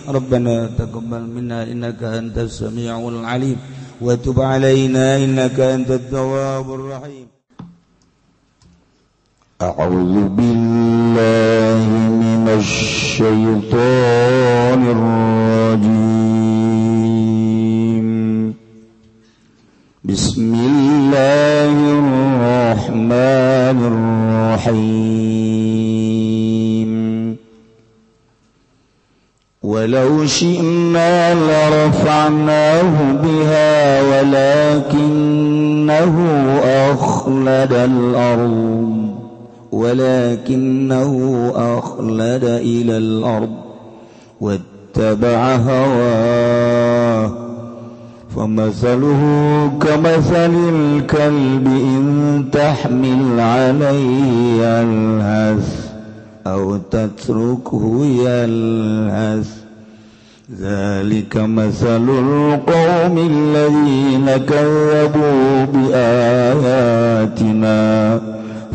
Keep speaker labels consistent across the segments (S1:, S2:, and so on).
S1: Rabbana taqabbal minna innaka antas samiul alim wa tub alaina innaka antat tawwabur rahim.
S2: A'udzu billahi minasy syaithanir rajim. Bismillahirrahmanirrahim. Walau syi'na larafa'nahu biha walakinnahu akhlada al-ard walakinnahu akhlada ila al-ard wattaba'a hawahu فمثله كمثل الكلب إن تحمل عليه يلهث أو تتركه يلهث ذلك مثل القوم الذين كذبوا بآياتنا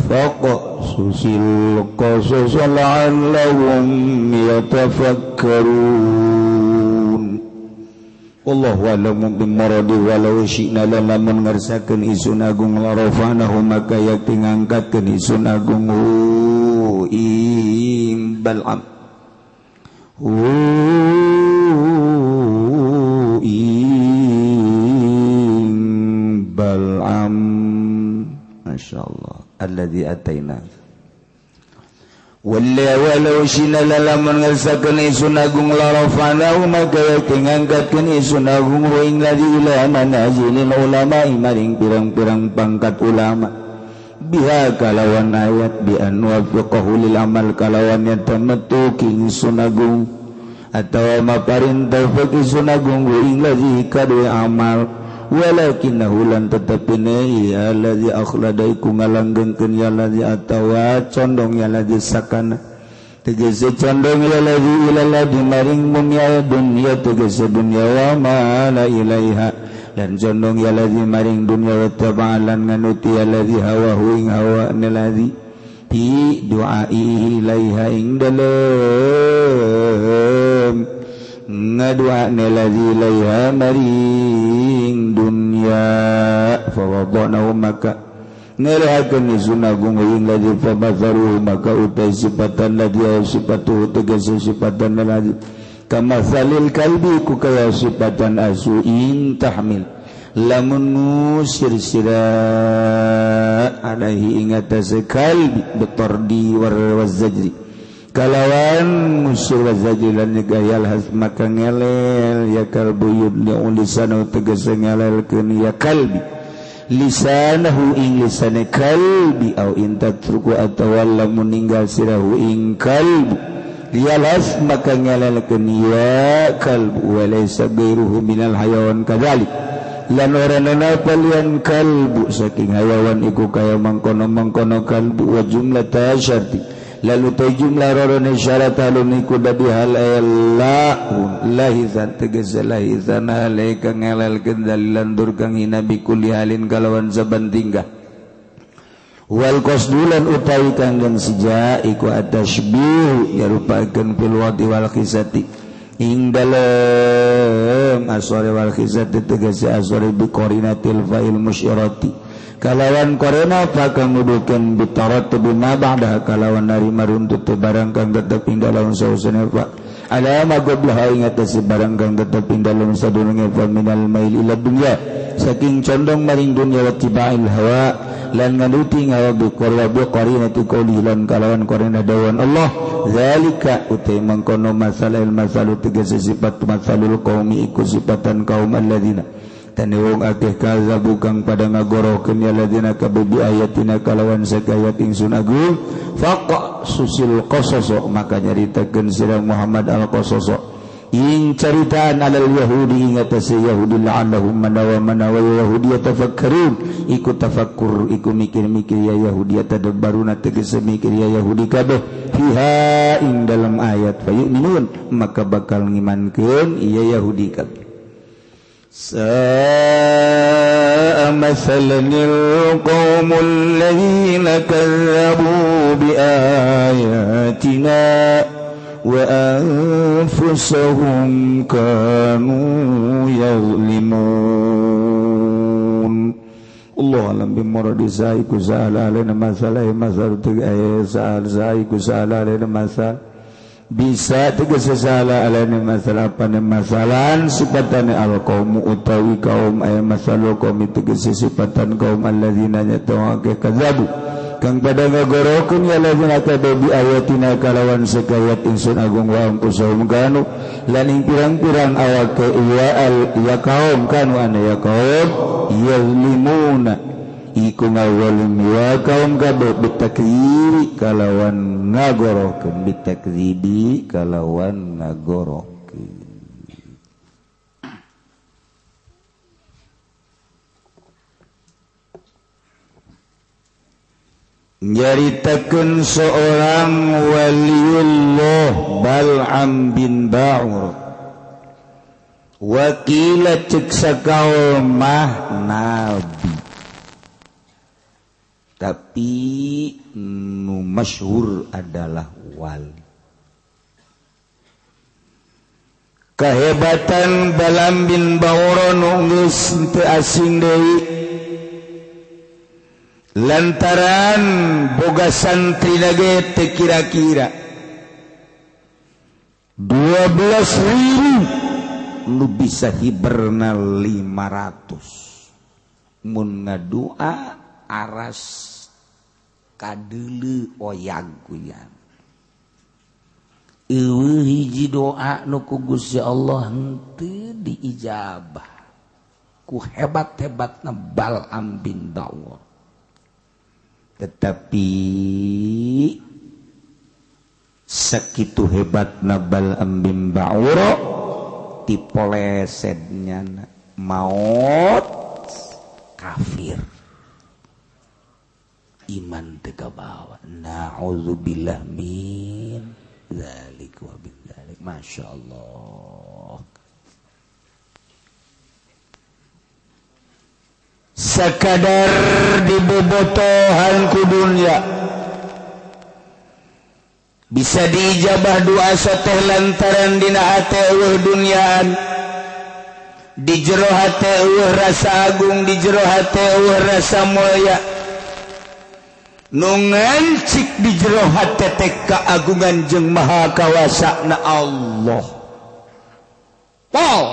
S2: فاقصص القصص لعلهم يتفكرون.
S1: Wallahu a'lamu bimaradi walau syi'na lamun ngersakeun isun agung larafanahu maka yakti ngangkatkeun isun agung ing bal'am ing bal'am masyaallah alladzi ataina walau syi'na lamun ngersakeun isun agung larafanahu maka yakti ngangkatkeun isun agung ing ladzi ila manazilil ulama maring pirang-pirang pangkat ulama biha kalawan ayat bi an wafiqahu lil amal kalawan yatamattu isun agung atawa maparin taufik isun agung ing ladzi kadue amal walakinnahu lan tetepine ya allazi akhlada iku ngalanggengkeun ya allazi atawa condong ya allazi sakana tegese condong ya allazi ila ladzi maring mumya dunya tegese dunya wa ma la ilaiha dan condong ya allazi maring dunya wa tabalan nganuti ya allazi hawahu ing hawa allazi bi du'aihi ilaiha ing dalem ngadua nelazi ilaiha maring dunya fawadanahu maka ngelehakeun isun agung ing ladzi famatharuhu maka utai sifatan ladzi sifatuhu tegese sifatan ladzi kamathalil kalbi ku kaya sifatan asu in tahmil lamun ngusir sira alaihi ing atase kalbi bitardi wazajri kalawan musir wazajilan nyegayal has maka ngelel ya kalbu yudli lisanahu tegese ngelelkeun ya kalbi lisanahu ing lisane kalbi au intatruku atawa lamun ninggal sirahu ing kalbu yalas maka ngelelkeun ya kalbu walaysa ghairuhu minal hayawan kadzalik lan ora napa lian kalbu saking hayawan iku kaya mangkono-mangkono kalbu wa jumlah tasyarti lalu te jumlah rorone syarat alun iku dadi hal la lahizan tegese lahizan alaika ngelelkeun dalilan dur kang hina bikulli halin kalawan saban tingkah wal qasdulan utawi kang den sija iku atashbih yarupakeun fil wadi wal khisati ing dalem asore wal khisati tegese asore bi qarinatil fa'il musyarati kalawan korena pakang ngudukeun bitarat bima ba'da kalawan narima runtut barang kang tetep ing dalem sausane fa alama qablaha ing atase barang kang tetep ing dalem sadurunge fa minal mail ila dunya saking condong maring dunya wa tibail hawa lan nganuti ngawa bi qarinati qouli lan kalawan korena dawan Allah zalika utai mangkono masalil masalu tegese sifat masalul qaumi iku sifatan kaum alladzina tani wong akeh kazabu kang pada ngagorohkeun ya ladina kabi ayatina kalawan sakayat ingsun agung faqa susil qasas maka nyaritakeun sira Muhammad al qasas ing caritaan alal yahudi ing atase yahudi la'allahum manawa manawa yahudi yatafakkarun iku tafakkur iku mikir-mikir ya yahudi tadabbaruna tegese mikir ya yahudi kabeh fiha ing dalam ayat fayu'minun maka bakal ngimankeun ya yahudi kabeh.
S2: Sa'a mathalan al-qawmu alladhina kadzabu bi ayatina
S1: wa anfusahum kanu yazlimun. Allah alam bimuradi saiku sa'ala alina masalah masal sa'al saiku sa'ala alina masal bisa tegese sa'ala alina masalah apane masalan sifatane alqaumu utawi kaum ay masalu kaum tegese sifatan kaum alladzina nyatawake kadzabu kang pada ngagorokeun ya alladzina kadzabu ayatina kalawan sakayat insun agung wa anfusahum kanu lan ing pirang-pirang awake ya al ya kaum kanu ana ya kaum yazlimuna iku ngazalim ya kaum kabeh bitakdziri kalawan ngagorokeun bitakdzibi kalawan ngagorokeun. Nyaritakeun seorang waliullah Bal'am bin Ba'ur wakila cek sakaul mah nabi tapi nu masyhur adalah wali. Kehebatan Bal'am bin Ba'ur nu geus teu asing deui lantaran boga santri nage teu kira-kira 12.000 nu bisa hiberna 500 mun ngadua aras kadeuleu oyag kuyan eueuh hiji doa nu ku Gusti Allah henteu diijabah ku hebat-hebatna Bal'am bin Ba'ur. Tetapi sakitu hebatna Bal'am bin Ba'ur tipolesednya maut kafir iman teu kabawa. Na'udzubillah min dzalik wa bin dzalik. Masyaallah. Sekadar dibobotohan ku dunya bisa diijabah doa soteh lantaran dina hate eueuh dunyaan di jero hate eueuh rasa agung di jero hate eueuh rasa mulia nu ngancik di jero hate teh keagungan jeung maha kawasana Allah. Pol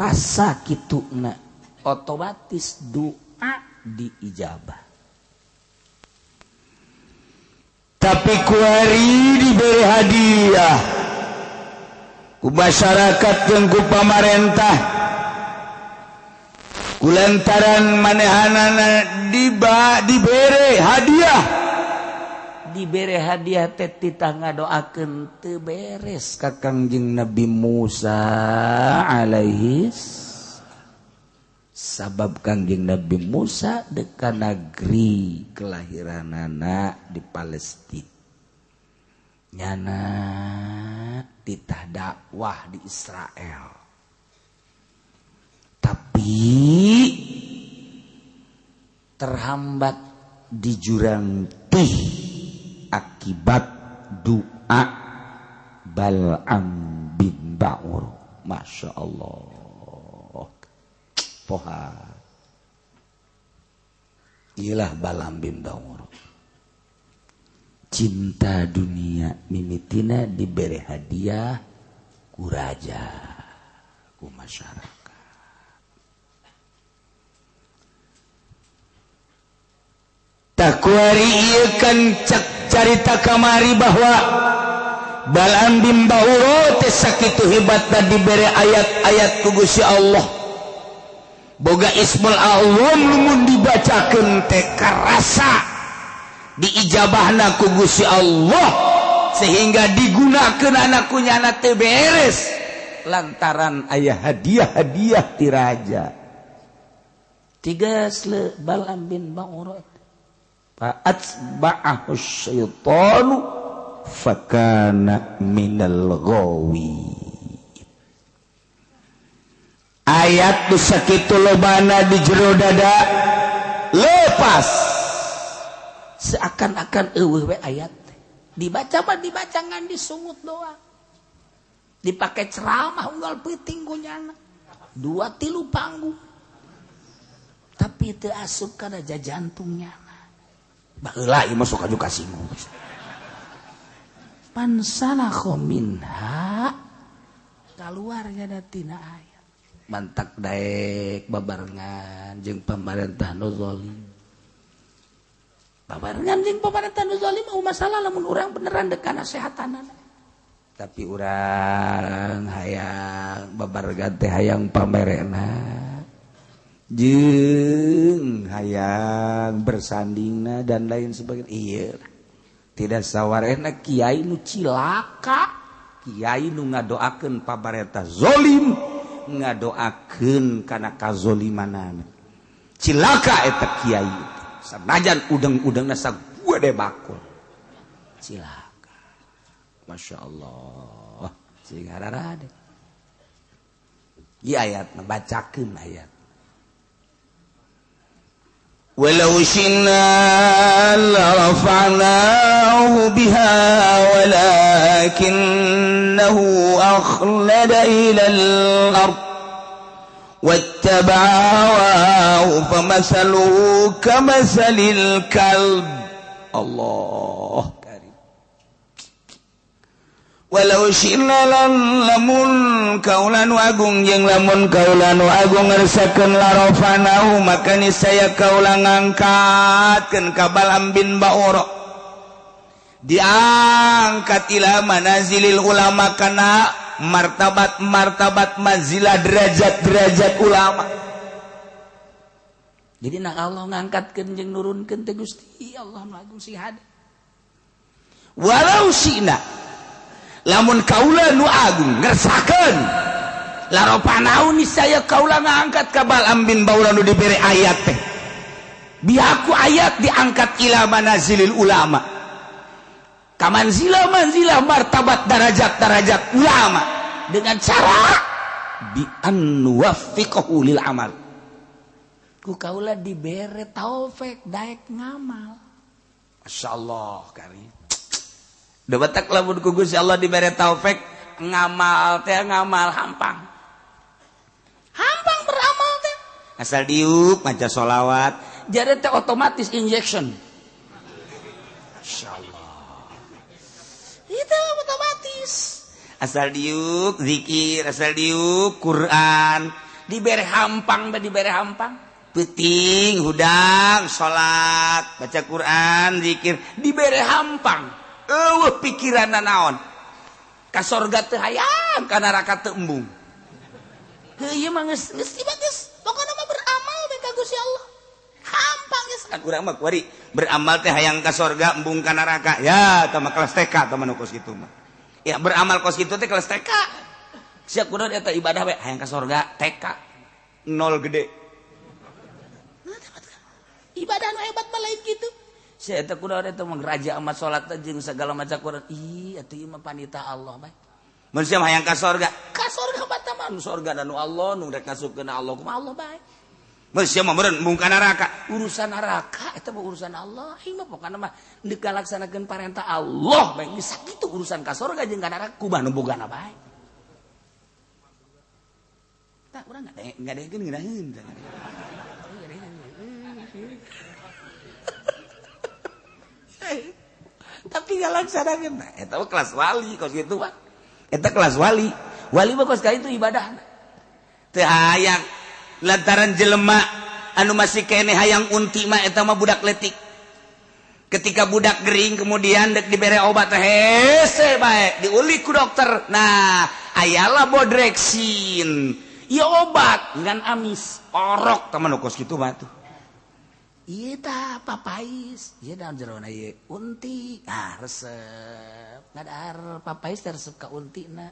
S1: rasa kituna otomatis doa diijabah. Tapi kuari diberi hadiah ku masyarakat jeung ku pamarentah kulantaran manehanana diberi hadiah diberi hadiah teh titah ngadoakeun teu beres ka Kangjeng Nabi Musa alaihi sabab Kangjeng Nabi Musa deka negeri kelahiranana di Palestina nyana titah dakwah di Israel tapi terhambat di jurang tih akibat doa Bal'am bin Ba'ur. Masya Allah. Poha. Iyalah Bal'am bin Ba'ur. Cinta dunia mimitina diberi hadiah ku raja, ku masyarakat. Takuari ieu kan cek carita kamari bahwa Bal'am bin Ba'ur teh sakitu hebatna diberi ayat-ayat ku Gusti Allah. Boga Ismul A'zam lamun dibacakeun teh karasa diijabahna ku Gusti Allah sehingga digunakeun anak ku nyana teh beres lantaran aya hadiah-hadiah ti raja. Tiga sle Bal'am bin Ba'ur fa'atba'ahu syaitanu fakana minal ghawi. Ayat nu sakitu lobana di jero dada lepas seakan-akan eueuh we ayat. Dibaca mah dibaca ngan disungut doang. Dipakai ceramah unggal peuting ku nyana. 2 3 panggung. Tapi teu asup kana jantungnya. Baheula ieu mah sok aju kasinggung. Pansalakho minha kaluarnya tina ayat. Mantak daek babarengan jeung pamarentah nu zalim. Babarengan jeung pamarentah nu zalim mah masalah lamun urang beneran dek kana sehatanana. Tapi urang hayang babarengan teh hayang pamerena jeung hayang bersandingna dan lain sebagainya. Iya tidak sawarehna kiai nu cilaka, kiai nu ngadoakeun pamarentah zalim, ngadoakeun kana kazolimanana. Cilaka eta kiai sanajan udeng-udengna sagede bakul. Cilaka. Masya Allah. Sing hararade. Ieu ayat bacakeun ayat.
S2: Walau syi'na larafa'nahu biha walakinnahu akhlada ilal ard wattaba'a hawahu famathaluhu kamathalil kalb. Allah karim. Walau syi'na lamun kaula nu agung jeung lamun kaula nu agung ngersakeun larafanahu maka niscaya kaula ngangkatkeun ka Balam bin Baura diangkat ila manazilil ulama kana martabat-martabat manzilah derajat-derajat ulama.
S1: Jadi nak Allah ngangkatkeun jeung nurunkeun teh Gusti Allah nu agung sing hade.
S2: Walau syi'na lamun kaula nu agung ngersakeun laropanau niscaya kaula ngangkat ka Balam bin Baura nu dibere ayat teh. Biaku ayat diangkat ila manazilil ulama. Kamanzilah manzilah martabat darajat-darajat ulama dengan cara
S1: bi an nuwaffiqahu lil amal. Ku kaula dibere taufik daek ngamal.
S2: Masyaallah karim. Da batak lamun ku Gusti Allah dibere taufik ngamal teh ngamal hampang.
S1: Hampang beramal teh.
S2: Asal diuk maca sholawat
S1: jadi teh otomatis injection.
S2: Masyaallah.
S1: Itu otomatis.
S2: Asal diuk zikir, asal diuk Quran,
S1: dibere hampang teh dibere hampang.
S2: Peuting hudang salat, baca Quran, zikir,
S1: dibere hampang.
S2: Eueuh pikiranna naon?
S1: Ka sorga teu hayang, ka neraka teu embung. Heuh ieu mah geus geus geus. Pokona mah beramal we ka Gusti Allah. Hampang geus.
S2: Kan urang mah kuari beramal teh hayang ka sorga embung ka neraka. Ya, eta mah kelas TK tah mah nu kos kitu mah. Ya beramal kos kitu teh kelas TK.
S1: Sia kudu eta ibadah we hayang ka sorga TK.
S2: Nol gede.
S1: Ibadah nu hebat mah lain kitu. Sia eta kudu eta mah raja amat salat jeung segala macam Quran. Ih, atuh ieu mah panita Allah bae.
S2: Mun sia hayang ka sorga,
S1: ka sorga mah mah nu sorga nu Allah nu rek ngasupkeun Allah kumaha Allah bae.
S2: Mun sia mah meureun embung ka neraka.
S1: Urusan neraka eta mah urusan Allah. Ieu mah pokona mah deuk ngalaksanakeun parentah Allah bae. Geus sakitu urusan ka sorga jeung ka neraka kumaha nu bogana bae.
S2: Tah urang ngadengekeun ngeunaheun. Tapi ngalaksanakeun eta mah kelas wali kos kitu mah. Eta kelas wali.
S1: Wali mah kos kitu ibadahna.
S2: Teu hayang lantaran jelema anu masih keneh hayang unti mah eta mah budak letik. Ketika budak gering kemudian dek dibere obat hese bae diulik ku dokter. Nah, ayalah bodreksin. Ieu obat
S1: ngan amis.
S2: Orok teman kos kitu mah tuh.
S1: Ieu tah papais, ieu daun jerona ieu unti, ah resep. Ngadahar papais teh resep ka untina.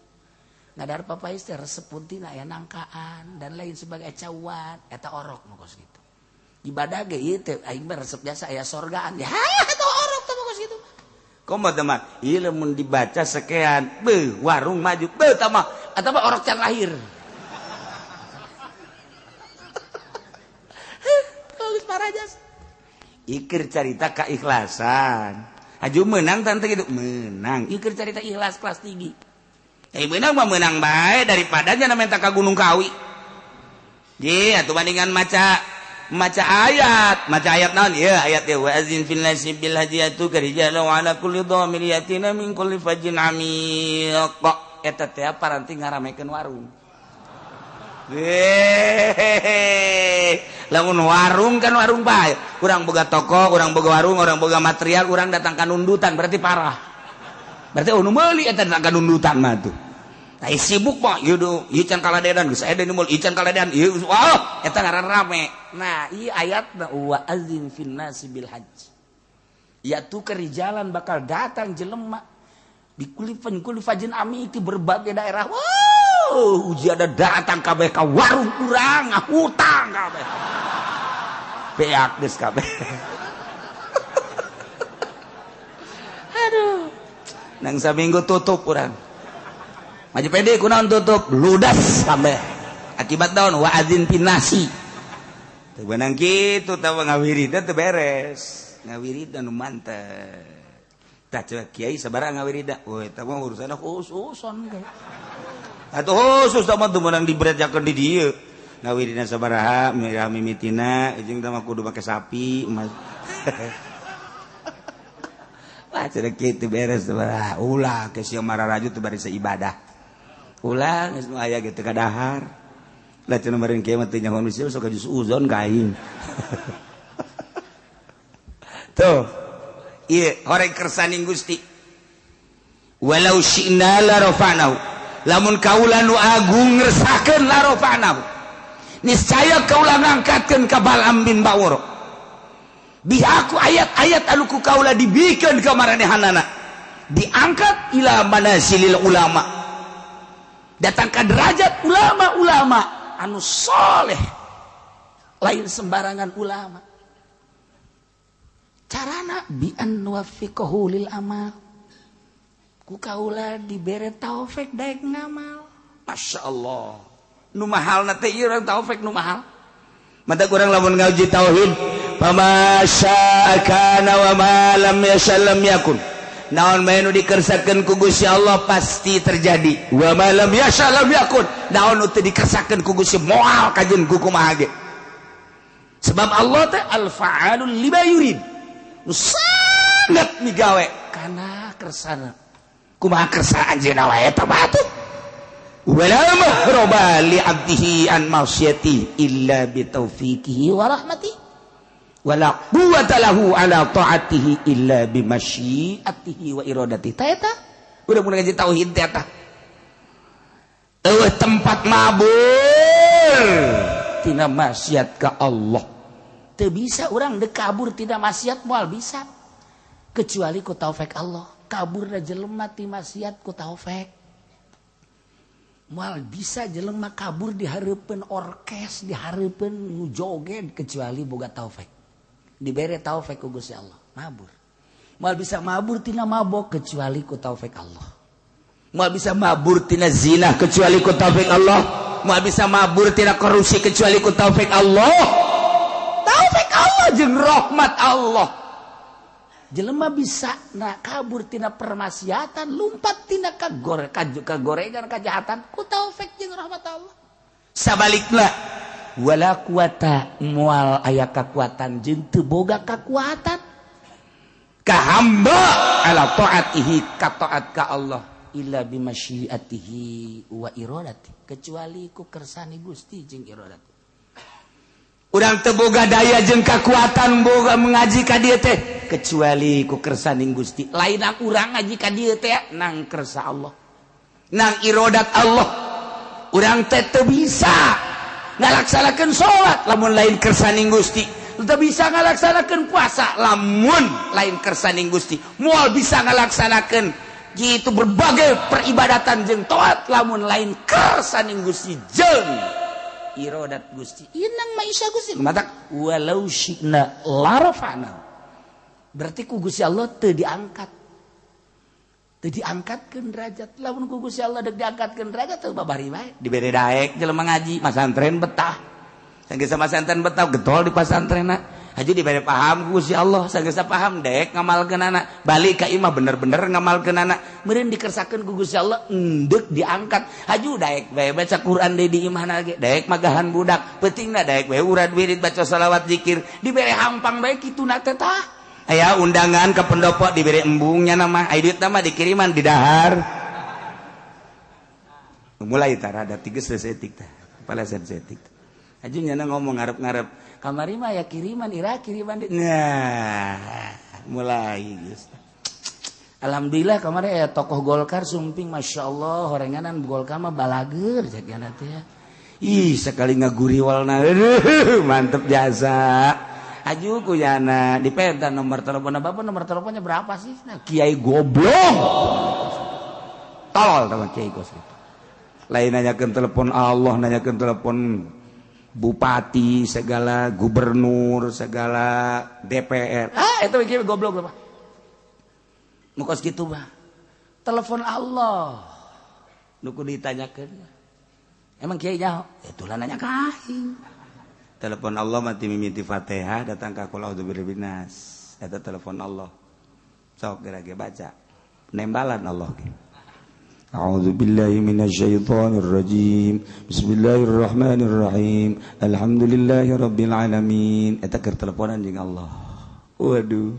S1: Ngadahar papais teh resep untina aya nangkaan dan lain sebagai cawan, eta orok nu kos kitu. Ibadah ge ieu teh aing mah resep jasa aya sorgaan. Ya eta orok teh kos kitu.
S2: Komo teh mah ieu lamun dibaca sekean, beuh warung maju, beuh tah mah
S1: eta mah orok can lahir. Bagus parajas.
S2: Ikir carita keikhlasan. Aju menang tante gitu menang. Ieu keur carita ikhlas kelas tinggi. Menang mah menang bae daripada nya minta ka Gunung Kawi. Ye atuh bandingan maca maca ayat, maca ayat naon ieu ayat ieu wa azin fil nasi bil hajiyatu karijalu ala kulli dhamir yatina min kulli fajjin amiq. Eta teh paranti ngaramekeun warung. Hehehe. Lamun warung kan warung bae. Urang boga toko, urang boga warung, urang boga material, urang datang ka nundutan berarti parah. Berarti nu meuli eta datang ka nundutan mah tuh. Nah, sibuk mah ieu ieu can kaladedan geus aya nu meuli, ieu can kaladedan ieu wah eta ngaran rame. Nah, ieu ayatna wa azin fin nasi bil hajj. Ya tu kerijalan bakal datang jelema di kulifan kulifajin ami di berbagai daerah. Wow, uji ada datang kabeh ka warung urang hutang kabeh. Beak geus kabeh. Aduh. Nang saminggu tutup urang. Maju pede kunaon tutup ludas kabeh. Akibat naon wa azin pinasi. Teu beunang kitu tah ngawiridan teu beres. Ngawiridan nu mantep. Tah coba kiai sabaraha ngawirida. Oh eta mah urusanna khususon. Atuh khusus tah mah teu meunang diberejakeun di dieu. Ngawirina sabaraha mirah mimitina jeung tah mah kudu make sapi. Wah cenah kitu beres sabaraha. Ulah ke sia mararaju teu bari ibadah. Ulah geus nu aya ge teu kadahar. Lah cenah meureun kieu mah teu nyaho nu sok jus uzon ka aing. Tuh. Ieu horeng kersaning Gusti. Walau syi'na la rafa'nahu. Lamun kaula nu agung ngersakeun la rafa'nahu. Niscaya kaula ngangkatkeun ka Bal'am bin Ba'ur. Bi aku ayat-ayat anu ku kaula dibikeun ka maranehanana. Diangkat ila manasilil ulama. Datang ka derajat ulama-ulama anu soleh. Lain sembarangan ulama. Carana bi an nuwaffiqahu lil amal. Ku kaula dibere taufik daek ngamal. Masya Allah. Nu mahalna teh ieu urang taufik nu mahal. Mata kurang lamun ngaji tauhid, fama syaa kana wa ma lam yasha lam yakun. Naon bae nu dikersakeun ku Gusti Allah pasti terjadi. Wa ma lam yasha lam yakun. Naon nu teu dikersakeun ku Gusti moal kajeun ku kumaha ge. Sebab Allah teh al-fa'alul lima yurid. Nu sangat migawe kana kersana. Kumaha kersa anjeunna wae eta mah atuh. Wala mahraba li 'abdihi an ma'siyati illa bi taufiqihi wa rahmatihi. Wala quwwata lahu ala ta'atihi illa bi masyiatihi wa iradatihi. Ta eta udah mun ngaji tauhid teh eta. Eueuh tempat mabur tina maksiat ka Allah. Teu bisa urang deuk kabur tina maksiat moal bisa. Kecuali ku taufik Allah. Kaburna jelema ti maksiat ku taufik. Moal bisa jelema kabur di hareupeun orkes, di hareupeun nu joget kecuali boga taufik. Dibere taufik ku Gusti Allah, mabur. Moal bisa mabur tina mabok kecuali ku taufik Allah. Moal bisa mabur tina zina kecuali ku taufik Allah. Moal bisa mabur tina korupsi kecuali ku taufik Allah. Taufik Allah jeung rahmat Allah. Jelema bisa na kabur tina permaksiatan, lumpat tina kagorengan kajahatan ku taufik jeung rahmat Allah. Sabalikna wala quwata moal aya kakuatan jeung teu boga kakuatan ka hamba ala taatihi ka taat ka Allah illa bimasyiatihi wa iradati kecuali ku kersane Gusti jeung iradat. Urang teu boga daya jeung kakuatan boga mengaji ka dieu teh kecuali ku kersaning Gusti. Lain urang ngaji ka dieu teh nang kersa Allah, nang iradat Allah. Urang teh teu bisa ngalaksanakeun salat lamun lain kersaning Gusti, teu bisa ngalaksanakeun puasa lamun lain kersaning Gusti, moal bisa ngalaksanakeun gitu berbagai peribadatan jeung taat lamun lain kersaning Gusti jeung irodat Gusti. Inang maisha Gusti matak walau syi'na larafa'na. Berarti ku Gusti Allah teu diangkat. Teu diangkatkeun derajat. Lamun ku Gusti Allah deuk diangkatkeun derajat teu babari bae. Dibere daek jelema ngaji masantren betah. Sanggeus masantren betah getol di pasantrenna. Haji dibere paham ku Gusti Allah, sageus paham dek ngamalkeunana. Balik ka imah bener-bener ngamalkeunana. Meureun dikersakeun ku Gusti Allah endek diangkat. Haju daek bae baca Quran deui di imahna ge, daek magahan budak, peutingna daek bae urad wirid baca salawat zikir, dibere hampang bae kituna teh tah. Aya undangan ke pendopo dibere embungnya nama, aya duitna mah dikiriman di dahar. Mulai tah rada tiges sesetik tah, palasan setik. Haju nyana ngomong ngarep-ngarep. Kamari mah ya kiriman ira kiriman. Nah, mulai geus. Alhamdulillah kamari aya tokoh Golkar sumping masyaallah horenganan Golkar mah balager cek nya teh. Ih, sekali ngaguriwalna mantep jasa. Aju ku yana dipenta nomor telepon bapak, nomor teleponnya berapa sih? Nah, kiai goblok. Tolol teman kiai gos itu. Lain nanyakeun telepon Allah, nanyakeun telepon bupati segala, gubernur segala, DPR. Ah, itu kiai goblok apa? Nu kos kitu mah. Telepon Allah. Nu kudu ditanyakeun. Emang kiai nyaho? Itulah nanya ka aing. Telepon Allah mati mimiti Fatihah datang ka qul a'udzu birabbin nas. Eta telepon Allah. Sok geura ge baca. Nembalan Allah ge.
S1: A'udzu billahi minasyaitonir rajim. Bismillahirrahmanirrahim. Alhamdulillahi rabbil alamin.
S2: Eta keur teleponan jeung Allah. Waduh.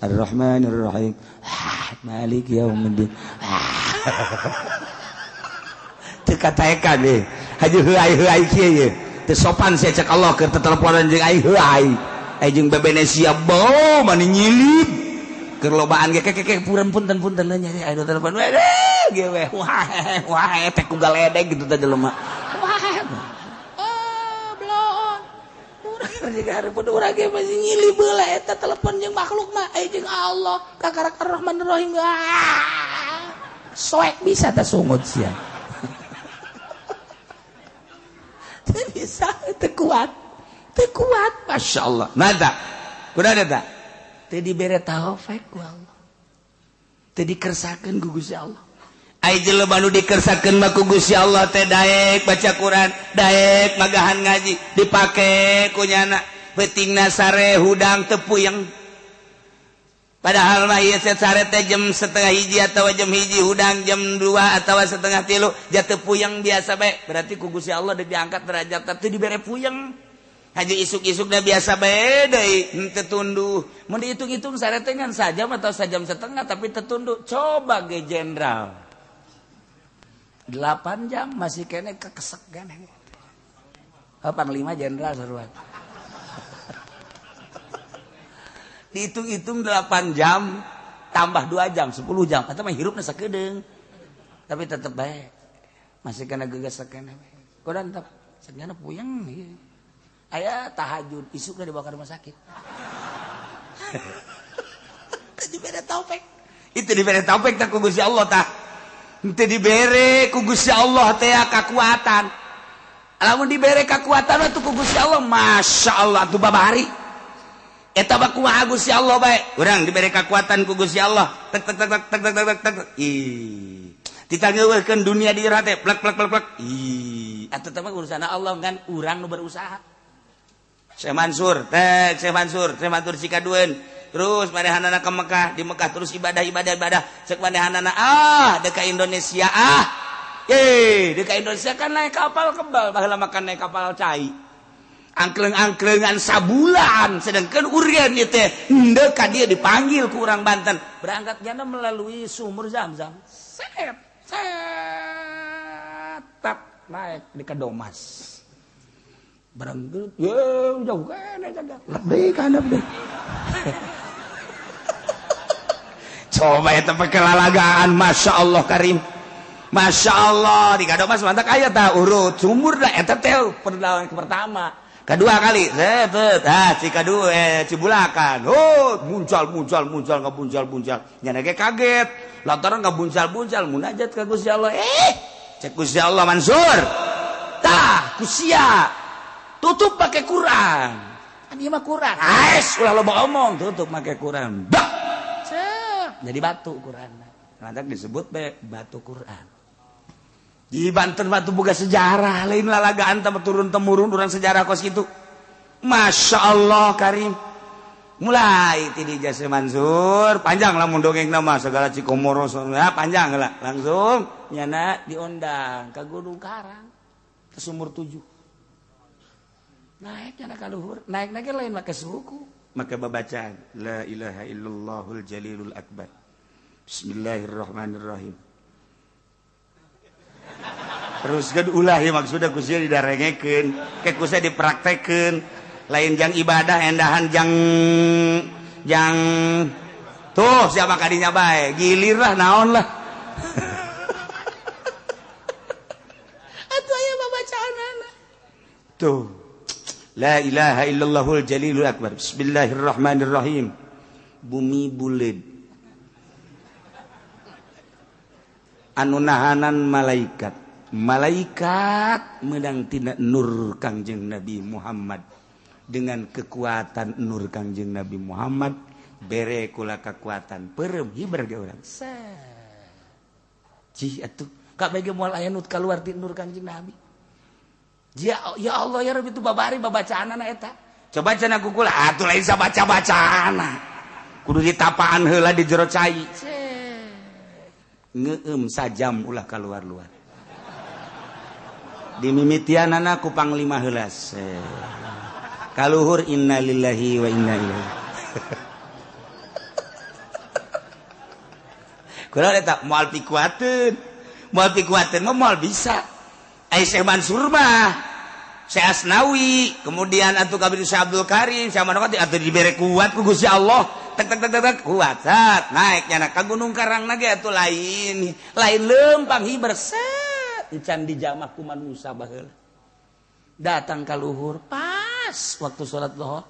S2: Arrahmanirrahim. Maliki yaumiddin. Teu kataekan deh. Haji heuai-heuai kieu ye. Teu sopan sia cek Allah keur teteleponan jeung aing heuai. Aing jeung bebenesia bau mani nyilip. Keur lobaan ge kekeke puran punten-punten nya aing telepon. Waduh ge we. Wah wah teh ku galedeg gitu teh jelema. Wah. Oh, bloon. Urang jeung hareupeun urang ge masih nyilip heula eta telepon jeung makhluk mah aing jeung Allah kakarak Arrahmanirrahim. Soek bisa teh sungut sia. Bisa teu kuat. Teu kuat, Masya Allah. Mata. Kuda ada teu dibere taufik ku Allah. Teu dikersakeun ku Gusti Allah. Ai jelema nu dikersakeun mah ku Gusti Allah teh daek baca Quran, daek magahan ngaji, dipake ku nyana. Peutingna sare hudang teu puyeng. Padahal mah ieu sare teh jam 12:30 atawa jam 1 hudang jam 2 atawa 2:30 jatuh puyeng biasa bae. Berarti ku Gusti Allah diangkat derajat teh dibere puyeng. Haji isuk-isuk dah biasa bae deui henteu tunduh. Mun dihitung-hitung sare teh ngan sajam atau sajam setengah tapi tetunduh. Coba ge jenderal. 8 jam masih kene kekesek kene. Oh, panglima jenderal seruan. Dihitung-hitung 8 jam tambah 2 jam 10 jam atau mah hirupna sakedeung. Tapi tetep bae masih kena gegesek kene. Kodan tetep sagana puyeng ieu. Aya tahajud isukna dibawa ke rumah sakit. Teu dibere taufik. Itu dibere taufik tah ku Gusti Allah tah. Teu dibere ku Gusti Allah teh kakuatan. Lamun dibere kakuatan atuh ku Gusti Allah, Masya Allah atuh babari. Eta mah kumaha Gusti Allah bae. Urang dibere kakuatan ku Gusti Allah. Tek tek tek tek tek tek tek. Ih. Ditangeuweuhkeun dunia di jero teh plek plek plek plek. Ih, atuh teh mah urusan Allah kan urang nu berusaha. Syekh Mansur, tek Syekh Mansur, Syekh Mansur sikadueun. Terus manehanana ke Mekah, di Mekah terus ibadah ibadah ibadah. Cek manehanana ah deuk ka Indonesia ah. Ye, deuk ka Indonesia kan naik kapal kebal, baheula makan naik kapal cai. Angkleng-angklengan sabulan sedangkan urian ieu teh henteu ka dieu dipanggil ku urang Banten berangkat jana melalui sumur Zam-Zam set set tap naik di Kadomas berangkat ye jauh kene jaga lebih kana deui. Coba eta pekelalagaan Masya Allah Karim. Masya Allah di Kadomas mantak aya tah urut sumur dah eta teh perlawan pertama. Kedua kali, set, ah, Cikadu, Cibulakan, oh, muncal, muncal, muncal, nggak buncal, nyana ge kaget, lantaran nggak buncal, munajat ka Gusti Allah, cek Gusti Allah Mansur, tah, kusia, tutup pakai Quran, kan ieu mah Quran, ais, ulah loba omong, tutup pakai Quran, bak, cek, jadi batu Quran, lantak disebut be batu Quran. Di Banten batu boga sejarah lain lalagaan turun temurun urang sejarah kos kitu. Masya Allah Karim. Mulai ti di Jase Mansur panjang lamun dongeng nama segala Cikomoro ya panjang lah langsung nyana diundang ke Gunung Karang ke sumur 7. Naik nyana ka luhur, naik-naik lain make suku, make babacaan la ilaha illallahul jalilul akbar. Bismillahirrahmanirrahim. Terus kan ulah ya maksudnya ku sia didarengekeun, ke ku sia dipraktekeun. Lain jang ibadah endahan jang jang tuh siapa kadinya bae gilir lah naon lah. Atuh aya babacaanana tuh la ilaha illallahul jalilul akbar bismillahirrahmanirrahim bumi buleud anu nahanan malaikat malaikat meunang tina nur Kangjeng Nabi Muhammad dengan kekuatan nur Kangjeng Nabi Muhammad bere kula kekuatan perem hiber ge urang cih atuh kabeh ge moal aya nu kaluar ti nur Kangjeng Nabi. Ya, ya Allah ya Rabbi itu babari babacaanana eta coba cenah ku kula atuh lain sabaca-bacaana kudu ditapaan heula di jero cai ngeum sajam ulah kaluar-luar dimimitianana ku panglima heula kaluhur innalillahi wa inna ilaihi. Kula eta moal pikuateun mah moal bisa. Ai Syekh Mansur mah, Syekh Asnawi, kemudian atuh kabeh Syekh Abdul Karim, Syekh Manokati atuh dibere kuat ku Gusti Allah. Tek tek tek tek kuat sat naik nyana ka Gunung Karang na ge atuh lain lain leumpang hiber set encan dijamah ku manusa baheula. Datang ka luhur pas waktu sholat zuhur.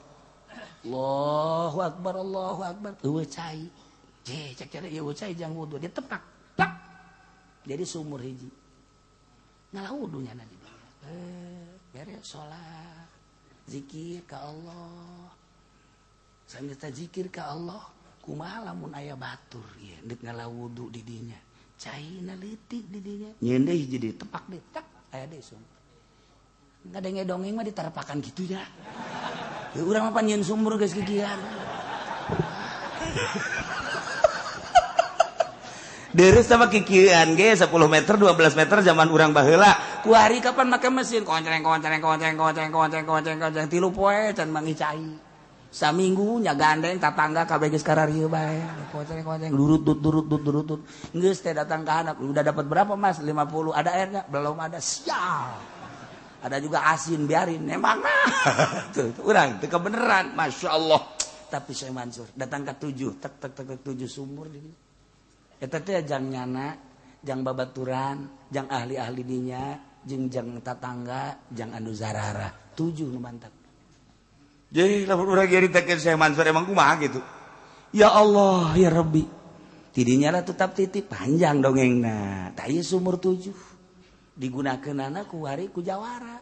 S2: Allahu akbar Allahu akbar. Eueuh cai. Je cek cari eueuh cai jang wudu dia tepak. Plak. Jadi sumur hiji. Ngalah wudu nya di dieu. Beres sholat. Zikir ka Allah. Sambil ta zikir ka Allah, kumaha lamun aya batur ieu deuk ngalah wudu di dinya. Caina leutik di dinya. Nyeun deui hiji deui tepak deui tak aya deui sumur. Ngadenge dongeng mah diterpakan gitu ya. Ya urang mah pan nyeun sumur geus kikian. Deres sama kikian ge 10 meter 12 meter zaman urang baheula. Kuari kapan make mesin konceng konceng konceng konceng konceng konceng konceng tilu poe can mangi cai. Saminggu nya gandeng tatangga kabeh geus kararieu bae. Konceng konceng durut dut durut dut durut dut. Geus teh datang ka handap, udah dapat berapa Mas? 50. Ada airnya? Belum ada. Sial. Ada juga asin biarin emang nah tuh urang teu kebeneran masya Allah. Tapi Syekh Mansur datang ke 7 tek tek tek tek 7 sumur di dieu eta teh jang nyana jang babaturan jang ahli-ahli dinya jeung jang tatangga jang anu zarara 7 nu mantap. Jadi lamun urang nyaritakeun Syekh Mansur emang kumaha gitu ya Allah ya Rabbi tidinya lah tetap titip panjang dongengna tah ieu sumur 7 digunakeun anak ku hari ku jawara.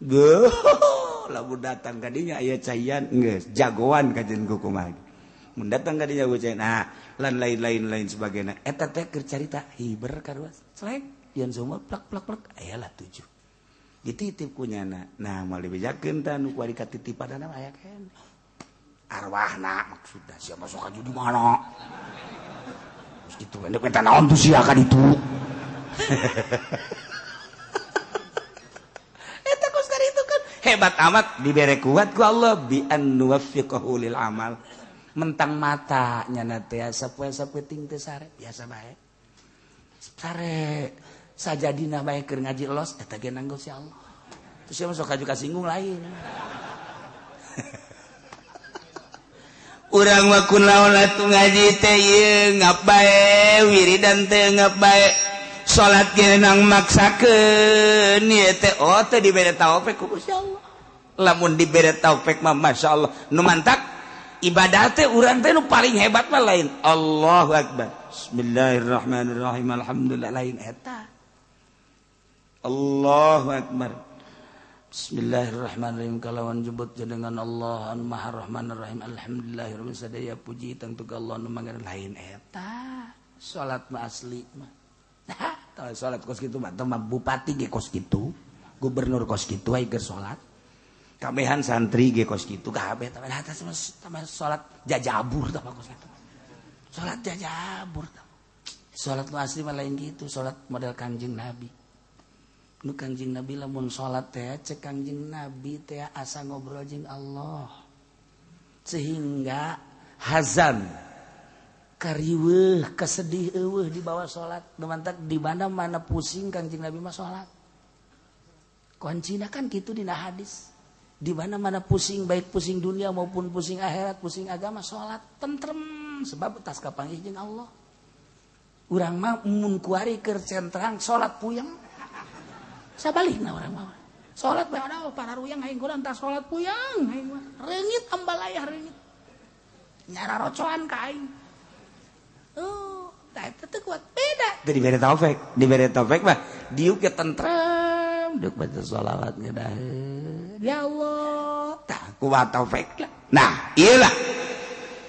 S2: Geuh, lamun datang ka dinya aya caian geus jagoan kajen ku kumaha. Mun datang ka dinya ku caian, nah lan lain-lain lain sebagainya. Eta teh keur carita hiber karuas. Selek yeun sumur plak plak plak aya lah 7. Dititip ku nyana. Nah, moal dibejakeun tah nu kuari katitipanana aya keneh. Arwahna maksudna sia masuk ka di mana? Terus kitu endek minta naon tuh sia ka ditu. Eta kos itu kan hebat amat dibere kuat ku Allah bi an nuwaffiqahu lil amal. Mentang mata nyana teh sapoe-sapoe ting teh sare biasa bae. Sare sajadina bae keur ngaji los eta ge nanggo si Allah. Terus sia masuk kaju kasinggung lain. Urang mah kunaon atuh ngaji teh ieu ngap bae wiridan teh ngap bae. Salat ge nang maksakeun ieu teh oh teh dibere taufik ku Gusti Allah. Lamun dibere taufik mah masyaallah nu mantak ibadah teh urang teh nu paling hebat mah lain Allahu akbar. Bismillahirrahmanirrahim alhamdulillah lain eta. Allahu akbar. Bismillahirrahmanirrahim kalawan jebut jenengan Allah anu Maha Rahmanir Rahim alhamdulillahirabbil sadaya puji tangtu ka Allah nu mangan lain eta. Salat mah asli mah. Tah salat kos kitu mah teu mah bupati ge kos kitu, gubernur kos kitu aya keur salat. Kabehan santri ge kos kitu kabeh tah atas mah salat jajabur tah kos kitu. Salat jajabur tah. Salat nu asli mah lain gitu, salat model Kangjeng Nabi. Nu Kangjeng Nabi lamun salat teh cek Kangjeng Nabi teh asa ngobrol jeung Allah. Sehingga hazan kariweuh kesedih eueuh di bawah salat. Nu mantak di mana-mana pusing Kangjeng Nabi mah salat. Kuncina kan kitu dina hadis. Di mana-mana pusing, baik pusing dunia maupun pusing akhirat, pusing agama, salat tentrem sebab tas kapanggih jeung Allah. Urang mah mun kuari keur centrang salat puyeng. Sabalikna urang mah. Salat bae ada para ruyang aing kula entar salat puyeng aing mah. Reungit ambalayah reungit. Nyara rocoan ka aing. Oh, tah eta teu kuat beda. Teu dibere taufik, dibere taufik mah diuk ge tentrem, diuk baca sholawat ngedaheun. Ya Allah, tah kuat taufik lah. Nah, iyalah.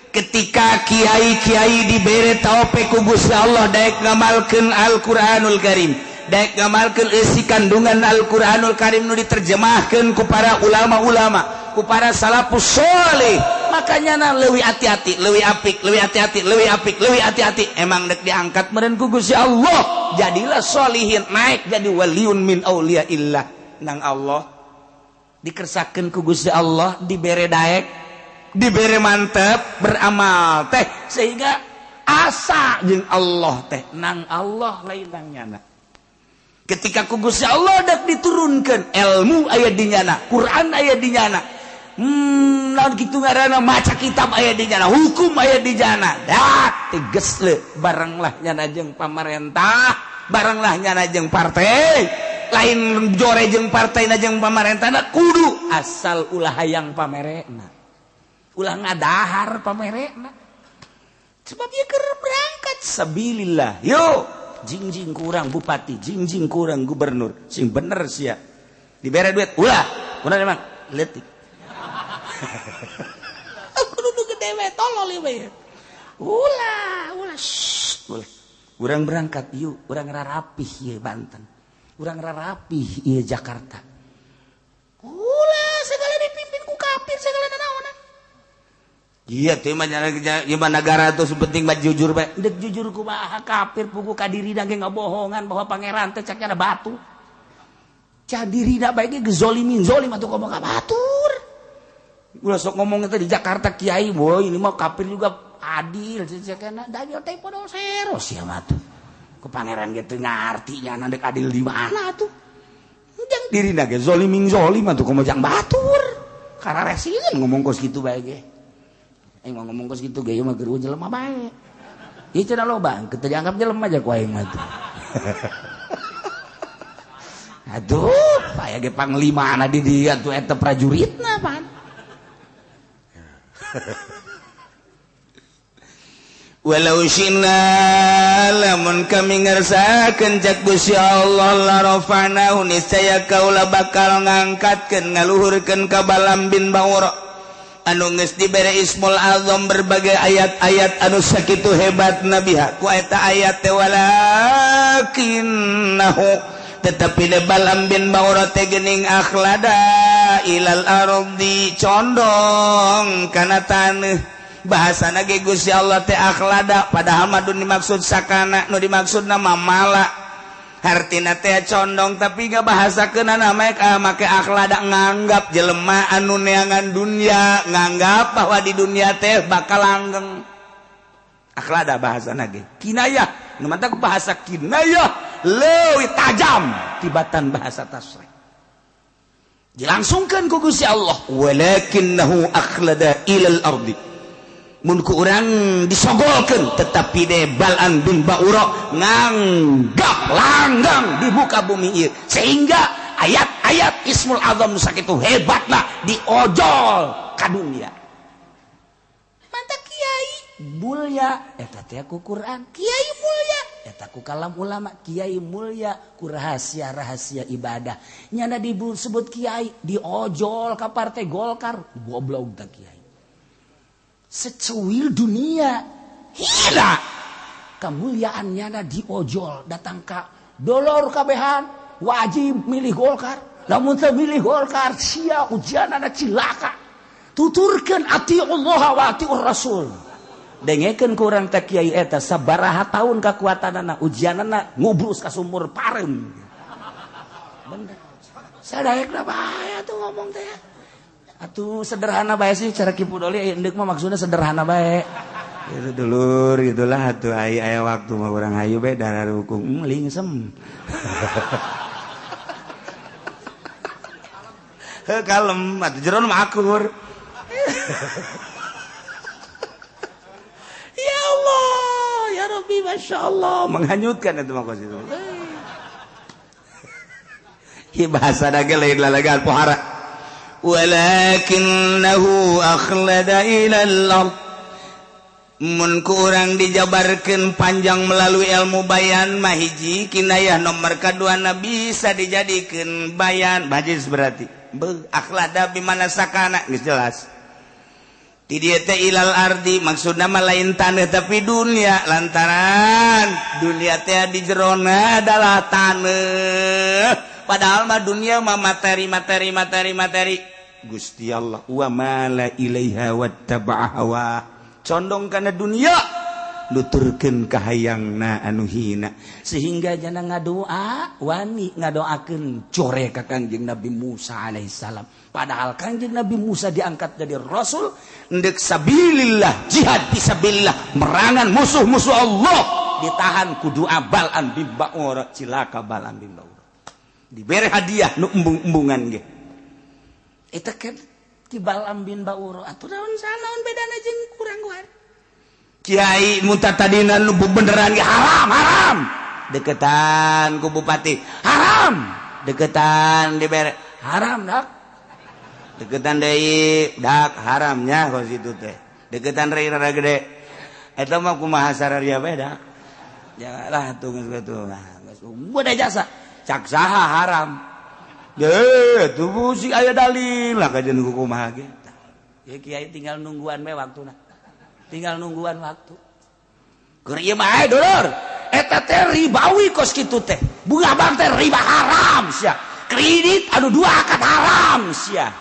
S2: Ketika kiai-kiai dibere taufik ku Gusti Allah daek ngamalkeun Al-Qur'anul Karim, daek ngamalkeun eusi kandungan Al-Qur'anul Karim nu diterjemahkeun ku para ulama-ulama, ku para salafus sholeh. Makanya na leuwih hati-hati, leuwih apik, leuwih hati-hati, leuwih apik, leuwih hati-hati. Emang dek diangkat meureun ku Gusti Allah, jadilah sholihin, naik jadi waliun min auliyaillah nang Allah. Dikersakeun ku Gusti Allah, dibere daek, dibere mantep beramal teh sehingga asa jeung Allah teh nang Allah lain nang nyana. Ketika ku Gusti Allah dek diturunkeun ilmu aya di nyana, Quran aya di nyana. Naon kitu ngaranna maca kitab aya di nyana, hukum aya di nyana. Dah tegas le barenglah nyana jeung pamarentah, barenglah nyana jeung partai. Lain jore jeung partai na jeung pamarentahna kudu asal ulah hayang pamerena. Ulah ngadahar pamerena. Sebab ieu keur berangkat sabilillah. Yo, jingjing kurang bupati, jingjing kurang gubernur, sing bener sia. Dibere duit ulah. Kunaon emang leutik. Aku duduk gede we tolol ieu. Ulah, ulah, shh, ulah. Urang berangkat yuk, urang rarapih ieu Banten. Urang rarapih ieu Jakarta. Ulah segala dipimpin ku kafir segala nanaonan. Iya teh mah gimana negara tuh penting mah jujur bae. Dek jujur kumaha kafir pugu ka dirina ge ngabohongan bahwa pangeran teh cak ada batu. Cak dirina bae ge gezolimin zolim atuh komo ka batur. Ulah sok ngomong teh di Jakarta kiai, boy ini mah kafir juga adil cekena danyol teh podo sero sia mah tuh. Ku pangeran ge teu ngarti nya dek adil di mana atuh. Jang dirina ge zolimin zolim atuh komo jang batur. Kararesieun ngomong kos kitu bae ge. Aing mah ngomong kos kitu ge ieu mah geureuh jelema bae. Ieu cenah loba, teu dianggap jelema aja ku aing mah tuh. Aduh, aya ge panglimana di dieu atuh eta prajuritna pan. Walau syina lamun kami ngersakeun cak Gusti Allah la rafa'nahu niscaya kaula bakal ngangkatkeun ngaluhurkeun ka Balam bin Baura anu geus dibere Ismul Azam berbagai ayat-ayat anu sakitu hebat nabiha ku eta ayat teh walakinnahu tetapi de Balam bin Baura teh geuning akhlada ilal ardi condong kana taneuh. Bahasana ge Gusti Allah teh akhlada padahal mah nu dimaksud sakana nu dimaksudna mamala hartina teh condong tapi gak bahasakeunana make akhlada nganggap jelema anu neangan dunia nganggap bahwa di dunia teh bakal langgeng. Akhlada bahasana ge kinayah nu mantak bahasa kinayah leuwih tajam tibatan bahasa tasrih. Dilangsungkeun ku Gusti Allah walakinnahu akhlada ilal ardi mun ku urang disogolkeun tetapi de Balam bin Baura nganggap langgang di muka bumi ieu sehingga ayat-ayat Ismul Azam nu sakitu hebatna diojol ka dunia. Mantap kiai mulya eta teh ku Quran, kiai mulya eta ku kalam ulama, kiai mulya ku rahasia-rahasia ibadah. Nyana disebut kiai diojol ka partai Golkar, goblok teh kiai. Secuil dunia hina kemuliaannya na diojol datang ka dolor kabehan wajib milih Golkar. Lamun teu milih Golkar sia ujianana cilaka. Tuturkeun atiullah wa atiur rasul. Dengekeun ku urang teh kiai eta sabaraha taun kakuatanana ujianana ngubrus ka sumur pareum. Bener. Sadaekna bae atuh ngomong teh. Atuh sederhana bae sih cara Ki Pudoli endek mah maksudna sederhana bae.
S1: Itu dulur gitulah atuh aya waktu mah urang hayu bae darah rukung lingsem. Heuh kalem atuh jero mah akur. Ya Allah, ya Rabbi, Masya Allah. Menghanyutkan itu mah kos itu. Hi bahasa dage lain lalagan pohara.
S2: Walakinnahu akhlada ilal ard. Mun ku urang dijabarkeun panjang melalui ilmu bayan mah hiji kinayah nomor kaduana bisa dijadikeun bayan bajis berarti. Beuh akhlada bimana sakana geus jelas. Di dieu teh ilal ardi maksudna mah lain taneuh tapi dunia lantaran dunia teh di jerona adalah taneuh. Padahal mah dunia mah materi materi materi materi.
S1: Gusti Allah wa mala ilaiha wattaba'a hawa.
S2: Condong kana dunia nuturkeun kahayangna anu hina sehingga jana ngadoa wani ngadoakeun core ka Kangjeng Nabi Musa alaihissalam. Padahal Kangjeng Nabi Musa diangkat jadi rasul ndek sabilillah jihad fisabilillah merangan musuh-musuh Allah ditahan ku doa Bal'am bin Ba'ura cilaka Bal'am bin Ba'ura dibere hadiah nu embung-embungan ge eta kan ti Bal'am bin Ba'ura atuh naon sanaon bedana jeung kurang guar
S1: kiai munta tadina nu beneran ge haram haram deketan ku bupati haram deketan dibere haram dak deketan deui dak haramnya kos itu teh deketan rei rada gede eta mah kumaha sararia bae dak janganlah tuh geus kitu geus udah jasa cak saha haram deh tuh si aya dalil lah kajian kumaha ge
S2: ya kiai tinggal nungguan we waktuna tinggal nungguan waktu keur ieu mah dulur eta teh ribawi kos kitu teh bunga bank teh riba haram sia kredit anu dua akad haram sia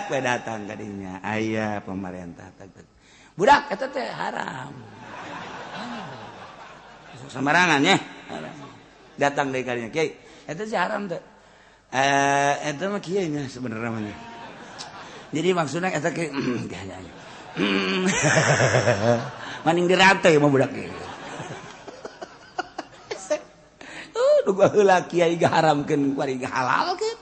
S1: we datang kadinya aya pemerintah
S2: budak eta teh haram
S1: sembarangan ya datang deui kadinya kiai
S2: eta sih haram teh
S1: eta mah kieu nya sebenarnya mah
S2: jadi maksudna eta kieu maning dirantai mah budak ieu nu baheula kiai gaharamkeun kuari gahalalkeun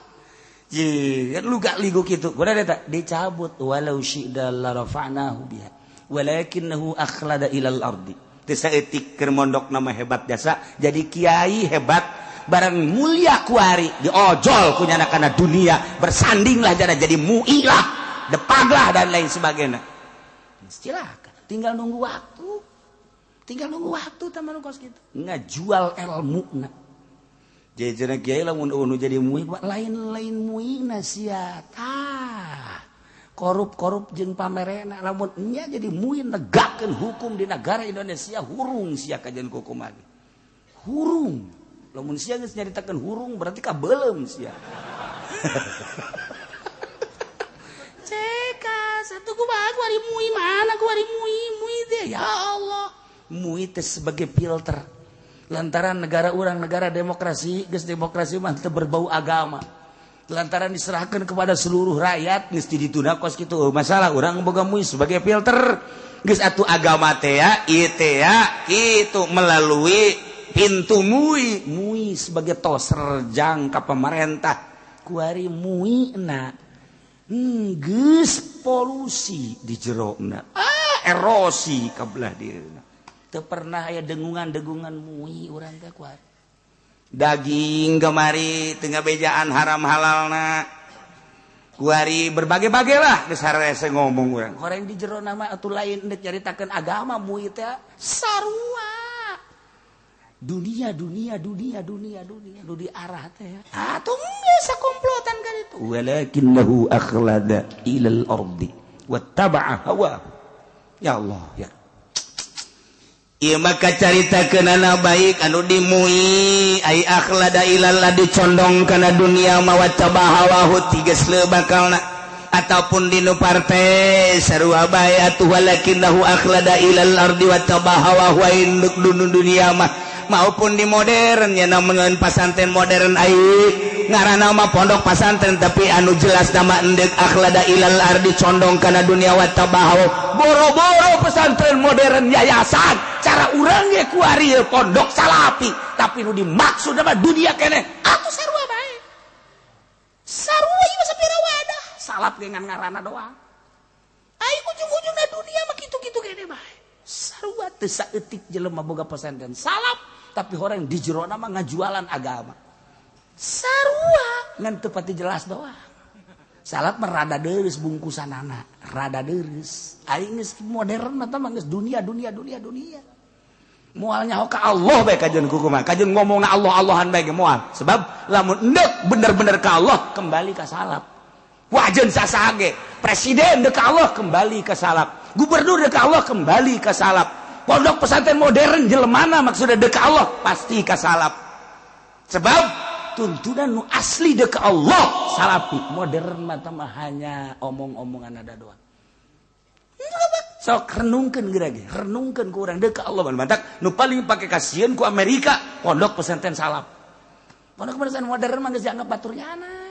S2: jeung lu gak ligo kitu kudu eta dicabut walau syi'da la rafa'nahu biha walakinnahu akhlada ilal ardi
S1: teu saeutik keur mondok nama hebat jasa jadi kiai hebat
S2: barang mulia kuari diojol ku nyana kana dunia bersandinglah jana jadi muilah depaglah dan lain sebagainya. Silakan, tinggal nunggu waktu. Tinggal nunggu waktu teman kos kitu. Ngajual ilmuna.
S1: Jadi kiai lamun unu jadi mui
S2: lain-lain muina sia. Tah. Korup-korup jeung pamerena lamun nya jadi mui negakeun hukum di negara Indonesia hurung sia kajian hukum lagi. Hurung. Lamun sia geus nyaritakeun hurung berarti kabeuleum sia. Satu kumaha kuari mui mana kuari mui mui teh ya Allah mui teh sebagai filter lantaran negara urang negara demokrasi geus demokrasi mah teu berbau agama lantaran diserahkan kepada seluruh rakyat
S1: geus ditunda kos kitu masalah urang boga mui sebagai filter geus atuh agama teh ya ieu teh ya kitu melalui pintu mui
S2: mui sebagai toserjang ka pemerintah kuari mui na geus polusi di jerona
S1: erosi ka belah dieuna
S2: teu pernah aya dengungan-dengungan mui urang teh kuat
S1: daging kamari teu ngabejaan haram halalna kuari berbagai-bagai lah geus harese ngomong urang
S2: horeng di jerona mah atuh lain deuk nyaritakeun agama mui teh sarua dunia dunia dunia dunia dunia nu diarah teh atuh geus komplotan kan itu
S1: walakinnahu akhlada ilal ardi wattaba'a hawa ya Allah ya
S2: Ieu maka carita kenana baik anu dimui ai akhlada ilal dicondong kana dunia mawa tabahawahu tiges leu bakalna ataupun dinu partai sarua bae atuh walakinahu akhlada ilal ardi wa tabahawahu induk dunia mah maupun di modern ya namun pasantren modern ai ngaranna mah pondok pasantren tapi anu jelas nama endek akhlada ilal ardi condong kana dunia wa tabahaw boro-boro pesantren modern yayasan cara urang ge kuari pondok salapi tapi nu dimaksud mah dunia keneh atuh sarua bae sarua ieu sapira wadah salap ge ngan ngaranna doang ai ujung-ujungna dunia mah kitu-kitu keneh bae sarua teu saeutik jelema boga pesantren salap tapi orang di jerona mah ngajualan agama sarua ngan teu pati jelas doang salap mah rada deureuss bungkusanana rada deureuss aing geus modern mah tah geus dunia dunia dunia dunia moal nyaho ka Allah bae kajeun kukumaha kajeun ngomongna Allah Allahan bae ge moal sebab lamun endek bener-bener ka Allah kembali ka salap wajeun sasaha ge presiden deuk ka Allah kembali ka salap gubernur deuk ka Allah kembali ka salap pondok pesantren modern jelemana maksudnya deuk ka Allah pasti ka salap sebab tuntunan nu asli deuk ka Allah salapi modern mah mah hanya omong-omongan ada doang sok renungkeun geura ge renungkeun ku urang deuk ka Allah mantak nu paling pake kasieun ku Amerika pondok pesantren salap pondok pesantren modern mah geus dianggap batur nyana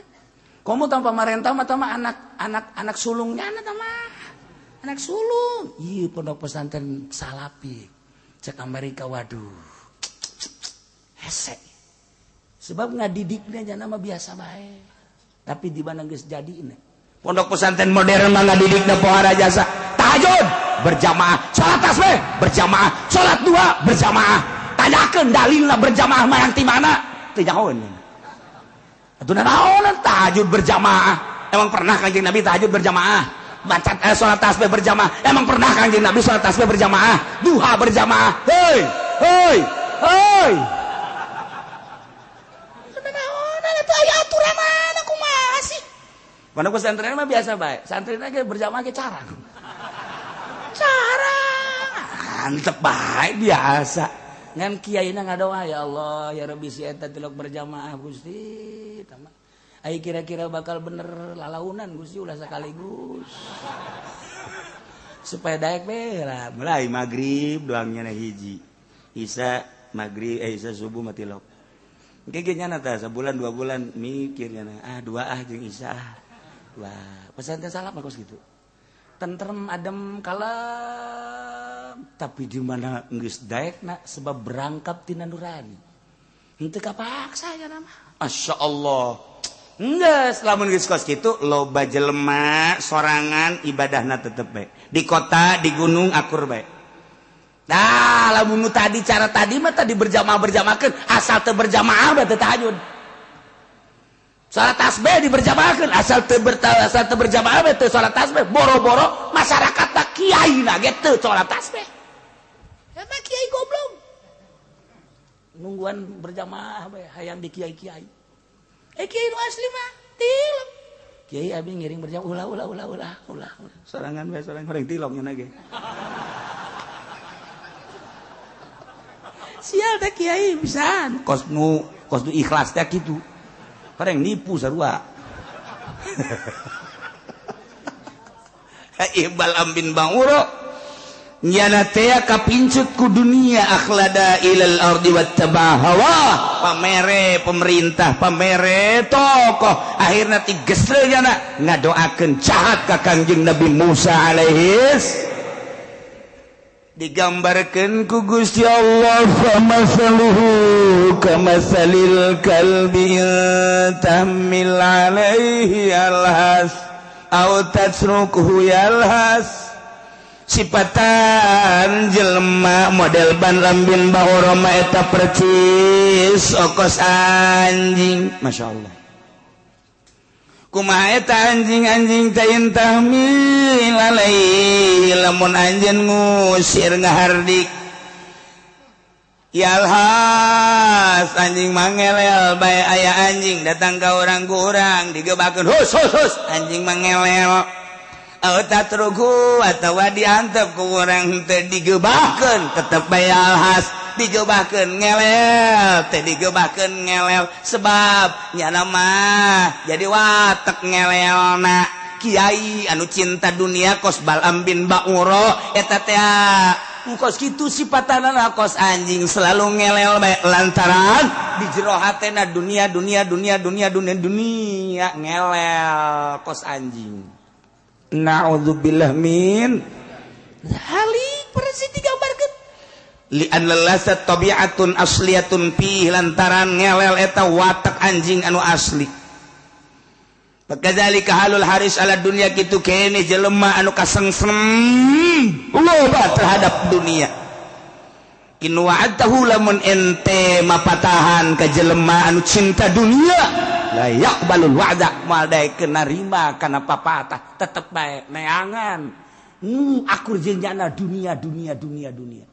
S2: komo tanpa pamarentah mah tah anak anak anak sulung nyana tah mah anak sulung iya pondok pesantren salapi cek Amerika waduh hese sebab ngadidiknya jana mah biasa bae tapi di mana geus jadi ini pondok pesantren modern mah ngadidikna pohara jasa tahajud berjamaah salat tasbih berjamaah salat dua berjamaah tanyakeun dalilna berjamaah mah yang ti mana teu nyahoeun atuh naon tahajud berjamaah emang pernah Kanjeng Nabi tahajud berjamaah baca sholat tasbih berjamaah emang pernah Kanjeng Nabi sholat tasbih berjamaah duha berjamaah hei hei hei naon atuh aya aturanana kumaha sih pondok pesantren mah biasa bae santrina ge berjamaah ge carang carang antep bae biasa ngan kiaina ngadoa ya Allah ya Rabbi si eta tilok berjamaah Gusti tama ai kira-kira bakal bener lalaunan Gusti ulah sekaligus supaya daek be lah mulai magrib doangnya hiji isya magrib isya subuh mati lok engke ge nyana tah sabulan 2 bulan mikir nyana ah dua ah jeung isya ah wah pesantren salaf mah kos kitu tentrem adem kalem tapi di mana geus daekna sebab berangkap tina nurani henteu kapaksa nya mah Masya Allah enggak, lamun geus kos kitu loba jelema sorangan ibadahna tetep bae. Di kota, di gunung akur bae. Nah, lamun nu tadi cara tadi mah tadi berjamaah-berjamaahkeun, asal teu berjamaah bae teu tahajud. Salat tasbih diberjamaahkeun, asal teu berjamaah bae teu salat tasbih. Boro-boro masyarakat tah kiai na ge teu salat tasbih. Eta kiai goblok. Nungguan berjamaah bae hayang di kiai-kiai. Kiai nu asli mah tilok. Kiai abi ngiring berjamaah ulah ulah ulah ulah ulah. Sorangan bae sorangan horeng tilok nya ge. Sial teh kiai pisan. Kos nu ikhlas teh kitu. Horeng nipu sarua. Ibal ambin banguro. Nyana teh kapincut ku dunia akhlada ilal ardi wattaba hawa pamere pemerintah pamere tokoh akhirna tigesle nyana ngadoakeun jahat ka Kangjeng Nabi Musa alaihis digambarkeun ku Gusti Allah famasaluhu kamasalil kalbi tahmil alaihi alhas aw tasrukuhu yalhas sipatan jelema model ban lambin bahoroma eta percis okos anjing Masya Allah kumaha eta anjing-anjing teh tahmil alaihi lamun anjeun ngusir ngahardik yalhas anjing mangelel bae aya anjing datang ka urang ku urang digebakeun hus hus hus anjing mangelel Tatruku atawa diantep ku urang teu digebahkeun tetep bae alhas digebahkeun ngelel teh digebahkeun ngelel sebab nyana mah jadi watek ngelelna. Kiai anu cinta dunia kos Balam bin Ba'uro eta teh kos kitu sipatanana kos anjing selalu ngelel bae lantaran di jero hatena dunia dunia dunia dunia dunia dunia ngelel kos anjing. Na'udzubillah min halik persis digambarkeun li'an lasat tabi'atun asliyatun fi lantaran ngelel eta watak anjing anu asli. Fakadzalika halul haris ala dunya kitu kene jelema anu kasengsem loba terhadap dunia. In wa'adahu lamun ente mapatahan ka jelema anu cinta dunia la yaqbalul wa'da moal daekeun narima kana papatah tetep bae neangan akur jeung nyana dunia dunia dunia dunia.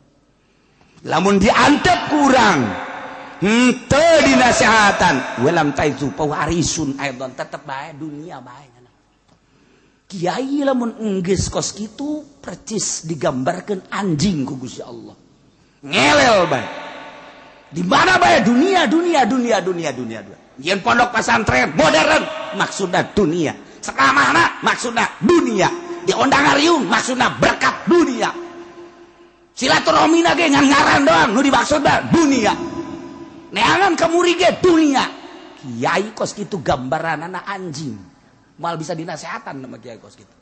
S2: Lamun diantep kurang henteu dinasehatan walam taizu pawarisun aidon tetep bae dunia bae nyana. Kiai lamun enggeus kos kitu percis digambarkeun anjing ku Gusti Allah ngelel bae di mana bae dunia dunia dunia dunia dunia dunia. Yen pondok pesantren modern maksudna dunia, sekamana maksudna dunia, diondang ariung maksudna berkat dunia, silaturahmina ge ngan ngaran doang nu dimaksudna dunia, neangan kamuri ge dunia. Kiai kos kitu gambaranana anjing moal bisa dinasehatan sama kiai kos kitu.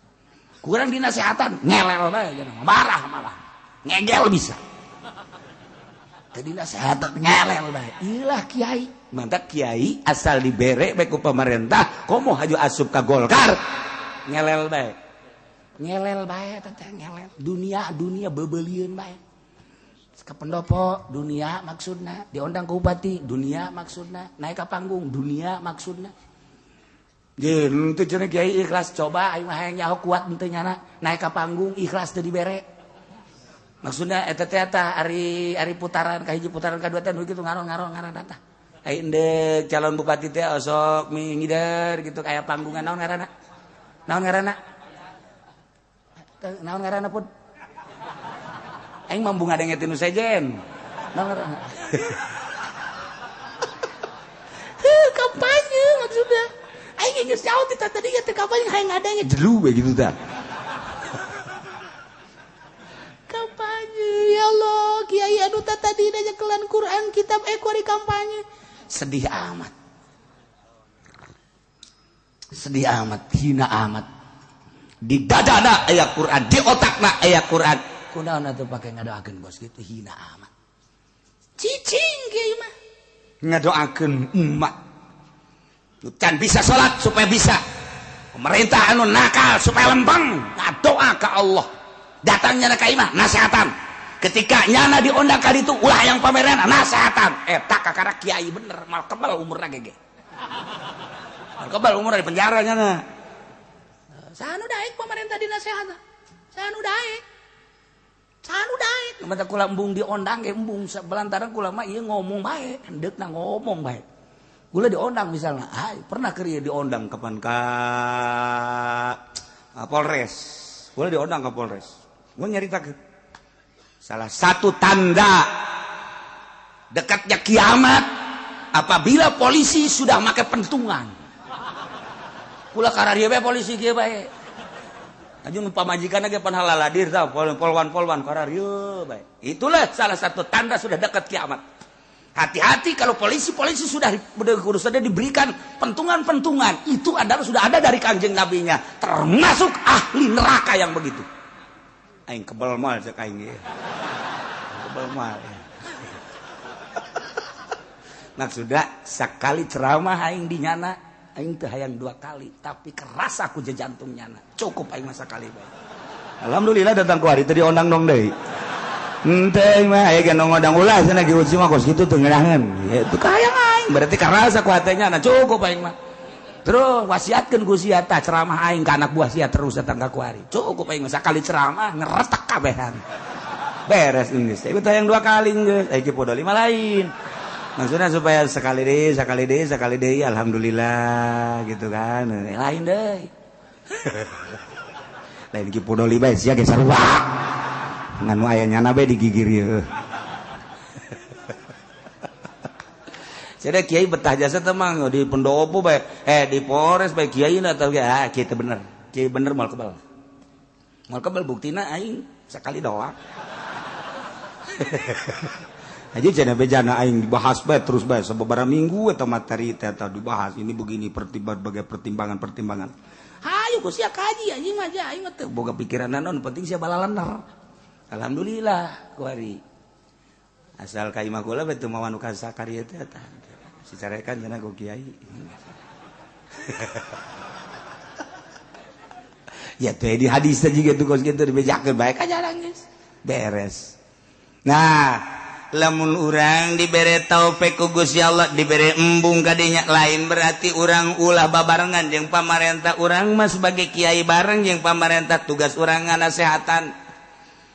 S2: Kurang dinasehatan ngelel bae marah malah ngegel bisa. Tadi nasehatan ngelel bae. Ilah kiai. Mantap kiai asal dibere bae ku pemerintah, komo haju asup ka Golkar. Ngelel bae. Ngelel bae teh ngelel. Dunia dunia bebelieun bae. Ka pendopo dunia maksudna, diondang ke bupati dunia maksudna, naik ka panggung dunia maksudna. Jeung teu cenah kiai ikhlas coba aing mah hayang nyaho kuat henteu nyana, naik ka panggung ikhlas teu dibere. Maksudna eta teh tah ari ari putaran ka hiji putaran ka dua teh nu kitu ngaron-ngaron ngaran tah. Ai endek calon bupati teh osok mingider gitu kaya panggungan naon ngaranna? Naon ngaranna? Naon ngaranna pun? Aing mah embung ngadenge tinu sejen. Naon ngaranna? Heuh kampanye maksudna. Aing geus jauh ti tadi teh kampanye hayang ngadenge jelu we gitu tah. Kampanye ya Allah kiai anu tadi nyekelan Quran kitab ekori kampanye sedih amat sedih amat hina amat di dadana aya Quran di otakna aya Quran kunaon atuh pake ngadoakeun bos gitu hina amat cicing kiai mah ngadoakeun umat can bisa salat supaya bisa pemerintah anu nakal supaya lempeng ngadoa ka Allah. Datangnya ka imah nasehatan. Ketika nyana diondang ka ditu ulah yang pameran nasehatan. Eta kakara kiai bener mal kebal umurna gege. Mal kebal umurna di penjara nyana. Saha nu daek pemerintah dinasehatan? Saha nu daek? Saha nu daek? Mata kula embung diondang ge embung belantaran kula mah ieu ngomong bae, hendeukna ngomong bae. Kula diondang misalnya, ai pernah keur ieu diondang kapan ka Polres. Kula diondang ka Polres. Gue nyaritakeun salah satu tanda dekatnya kiamat apabila polisi sudah make pentungan. Kula kararieu bae polisi kieu bae. Aju nu pamajikanna ge pan halaladir tah polwan-polwan kararieu bae. Itulah salah satu tanda sudah dekat kiamat. Hati-hati kalau polisi-polisi sudah diberikan pentungan-pentungan, itu adalah sudah ada dari Kanjeng Nabinya, termasuk ahli neraka yang begitu. Aing kebel mal cek aing ge. Kebel mal. Maksudna sakali ceramah aing di nyana, aing teu hayang dua kali, tapi keras aku jantung nyana. Cukup aing mah sakali bae. Alhamdulillah datang ku hari teu diondang dong deui. Henteu mah aya ge ngondang ulah cenah ge uci mah kos kitu teu ngeunaheun. Itu kahayang aing, berarti karasa ku hate nyana cukup aing mah. Terus wasiatkeun ku sia tah ceramah aing ka anak buah sia terus datang ka kuari. Cukup aing mah sakali ceramah ngeretek kabehan. Beres geus. Ieu teh yang dua kali geus, aya Ki Podoli mah lain. Maksudnya supaya sekali deui, sekali deui, sekali deui alhamdulillah gitu kan. Lain deui.
S1: Lain Ki Pudoli bae sia ge sarua. Ngan nu aya nyana bae digigir ieu. Jadi kiai betah jasa teh mah di pendopo bae, di Polres bae kiai na teh ah kiai teh bener. Kiai bener moal kebal. Moal kebal buktina aing sekali doang. Aja cenah bejana aing dibahas bae terus bae sababaraha minggu eta materi teh eta dibahas ini begini berbagai pertimbangan-pertimbangan. Hayu ku sia kaji anjing mah aing mah teu boga pikiran naon penting sia balalener. Alhamdulillah kuari. Asal ka imah kula bae teu mawa nu kasakari teh eta. Si carekan cenah ku kiai. Ya teh di hadis teh juga tuh kos kitu dibejakeun bae ka jarang geus. Beres. Nah, lamun urang dibere taufik ku Gusti Allah, dibere embung kadinya lain berarti urang ulah babarengan jeung pamarentah. Urang mah sebagai kiai bareng jeung pamarentah, tugas urang nganasehatan.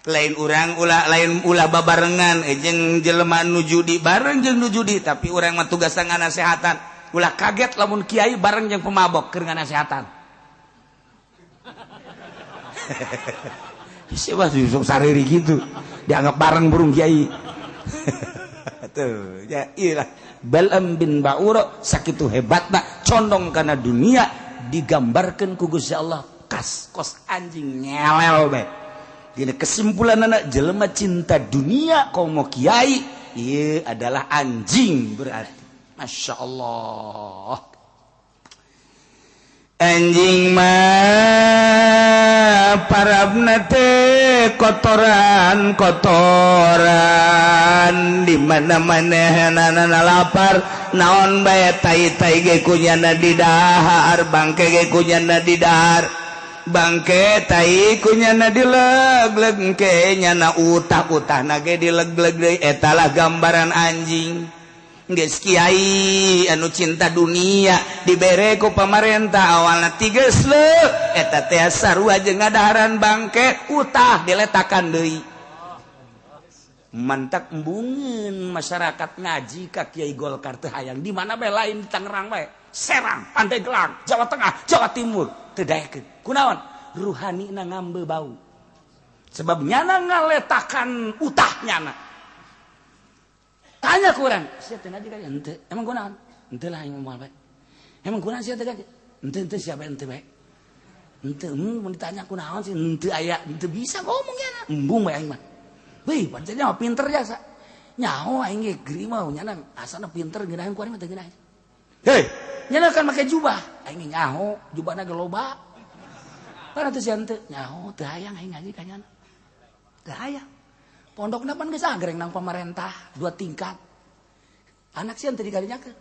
S1: Lain urang ulah lain ulah babarengan jeung jelema nu judi bareng jeung nu judi, tapi urang mah tugas nganasehatan. Ulah kaget lamun kiai bareng jeung pemabok keur nganasehatan. Siapa sok sariri gitu dianggap bareng burung kiai. Tuh ya iyalah Bal'am bin Ba'ura sakitu hebatna condong kana dunia digambarkeun ku Gusti Allah kas kos anjing ngelel bae. Dina kesimpulan anak jelema cinta dunia komo kiai ieu adalah anjing berarti. Masya Allah. Anjing mah parabna teh kotoran kotoran di mana-mana hanana lapar naon bae tai-tai ge kunyana didahar bangke ge kunyana didahar bangke tai kunyana dileg-leg ke nyana utah-utahna ge dileg-leg deui eta lah gambaran anjing. Geus kiai anu cinta dunia dibere ku pamarentah awalna tiges leuk eta teh sarua jeung ngadaharan bangke utah diletakan deui. Mantak embungeun masyarakat ngaji ka Kiai Golkar teh hayang di mana bae lain di Tangerang bae, Serang, Pandeglang, Jawa Tengah, Jawa Timur teu daekeun. Kunaon? Ruhanina ngambe bau. Sebab nyana ngaletakan utah nyana. Tanya kurang, sia teh ngaji ka henteu. Emang kunaon? Henteu lah aing moal bae. Emang kunaon sia teh ngaji? Henteu henteu sia bae henteu bae. Henteu mun ditanya kunaon sih henteu aya, henteu bisa ngomong nyana. Embung bae aing mah. Wih, pancen mah pinter jasa. Nyaho aing ge geri mah nyana asana pinter ngeunaheun ku aing mah teu ngeunaheun. Hei, nyana kan make jubah. Aing nyaho, jubahna ge loba. Para teh sia henteu, nyaho teu hayang aing ngaji ka nyana. Teu hayang. Pondokna pan geus agreng nang pamarentah 2 tingkat. Anak sia teu dikalinyakeun.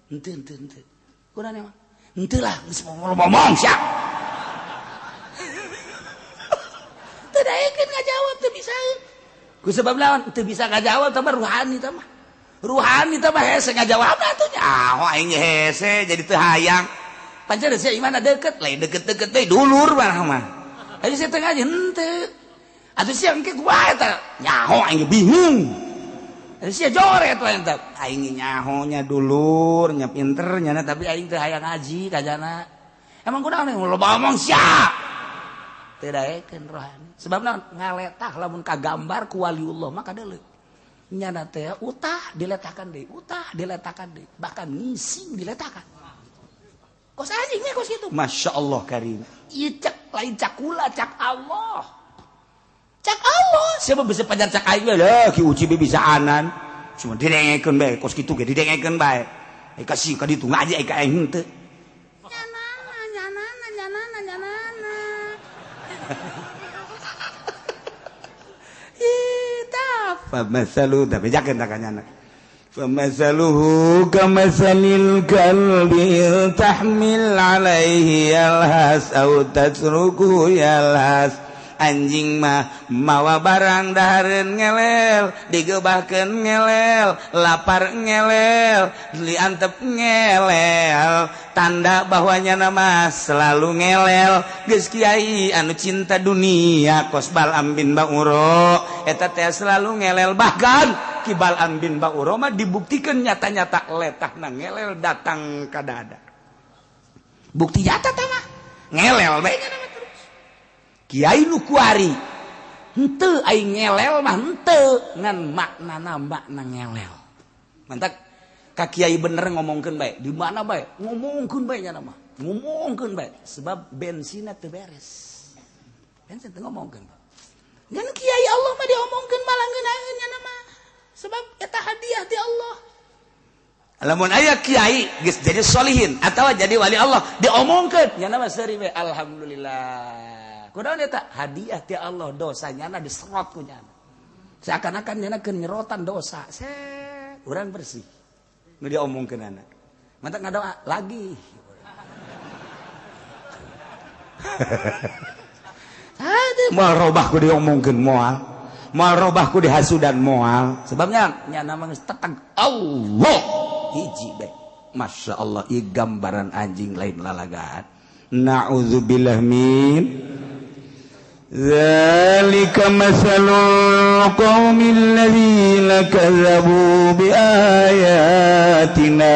S1: Henteu henteu henteu. Kunaon emang? Henteu lah geus ngomong sia. Teu daekeun ngajawab teu bisa. Ku sebab lawan teu bisa ngajawab tah ruhani tah mah. Ruhani tah mah hese ngajawabna atuh nyaho aing hese jadi teu hayang. Pancen sia imana deukeut, lain deukeut-deukeut deui dulur mah mah. Ayo sia teu ngaji henteu. Atuh sia engke kumaha eta? Nyaho aing bingung. Atuh sia joret we eta. Aing nyaho nya dulur, nya pinter nya tapi aing teu hayang ngaji ka jana. Emang kunaon loba omong sia. Teu daekeun rohani. Sebab naon? Ngaletah lamun kagambar ku waliullah mah kadeuleu. Nyana teh utah diletakan deui, utah diletakan deui, bahkan ngising diletakan. Kos anjing nya kos kitu. Masya Allah karim. Ieu cek lain cakula cak Allah. Cak Allah, siapa bisa pajar cak aing lah, Ki Uci bisa anan. Cuma didengekeun bae, kos kitu ge didengekeun bae. Ai kasih ka ditu ngaji ai ka aing henteu.
S3: Nyanana nyanana nyanana nyanana.
S1: Ih, tah fa masalu da bejakeun ta ka nyana. Fa masaluhu kamasalil kalbi tahmil alaihi yalhas au tatruku yalhas. Anjing mah mawa barang dahareun ngelel, digebahkeun ngelel, lapar ngelel, diantep ngelel, tanda bahwa nyana mah selalu ngelel. Geus kiai anu cinta dunia kos Bal'am bin Ba'ura eta teh selalu ngelel, bahkan Ki Bal'am bin Ba'ura mah dibuktikan nyata-nyata letahna ngelel datang ka dada. Bukti nyata tah mah ngelel bae nyana.
S2: Kiai nu kuari henteu aing ngelel mah henteu ngan maknana makna ngelel. Mantak ka kiai bener ngomongkeun bae, di mana bae ngomongkeun bae nya mah. Ngomongkeun bae sebab bensina teu beres. Bensin teu ngomongkeun. Ngan kiai Allah mah diomongkeun malah ngeunaheun nya mah. Sebab eta hadiah ti Allah. Lamun aya kiai geus jadi solihin atawa jadi wali Allah diomongkeun nya mah seuri we alhamdulillah. Kunaon eta hadiah ti Allah dosa nyana diserot ku nyana. Seakan-akan nyana keur nyerotan dosa. Set urang bersih. Nu diomongkeunana. Mantak ngadoa lagi. Aduh, moal robah ku diomongkeun moal. Moal robah ku dihasudan moal. Sebabnya nyana mah geus teteg Allah hiji bae. Masya Allah, ieu gambaran anjing lain lalagaan.
S1: Na'udzubillah min dzalika masalul qaumil ladzina kadzabu biayatina.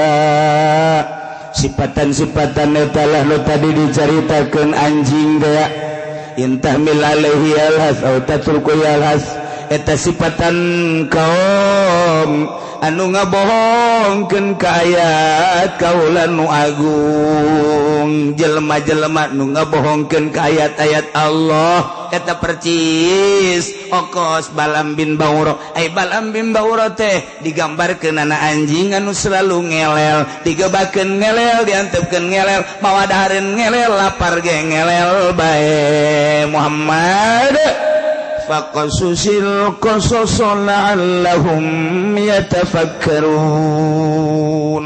S1: Sifatan-sifatan eta lah nu tadi dicaritakeun anjing teh intahmil alaihi alhas au tatruku alhas eta sifatan kaum anu ngabohongkeun ka ayat kaula nu agung jelema-jelema nu ngabohongkeun ka ayat-ayat Allah eta percis okos Balam bin Bauro. Ai Balam bin Bauro teh digambarkeun ana anjing anu selalu ngelel, digebakeun ngelel, diantepkeun ngelel, mawa dahareun ngelel, lapar ge ngelel bae. Muhammad faqasusil qasas la'allahum yatafakkarun.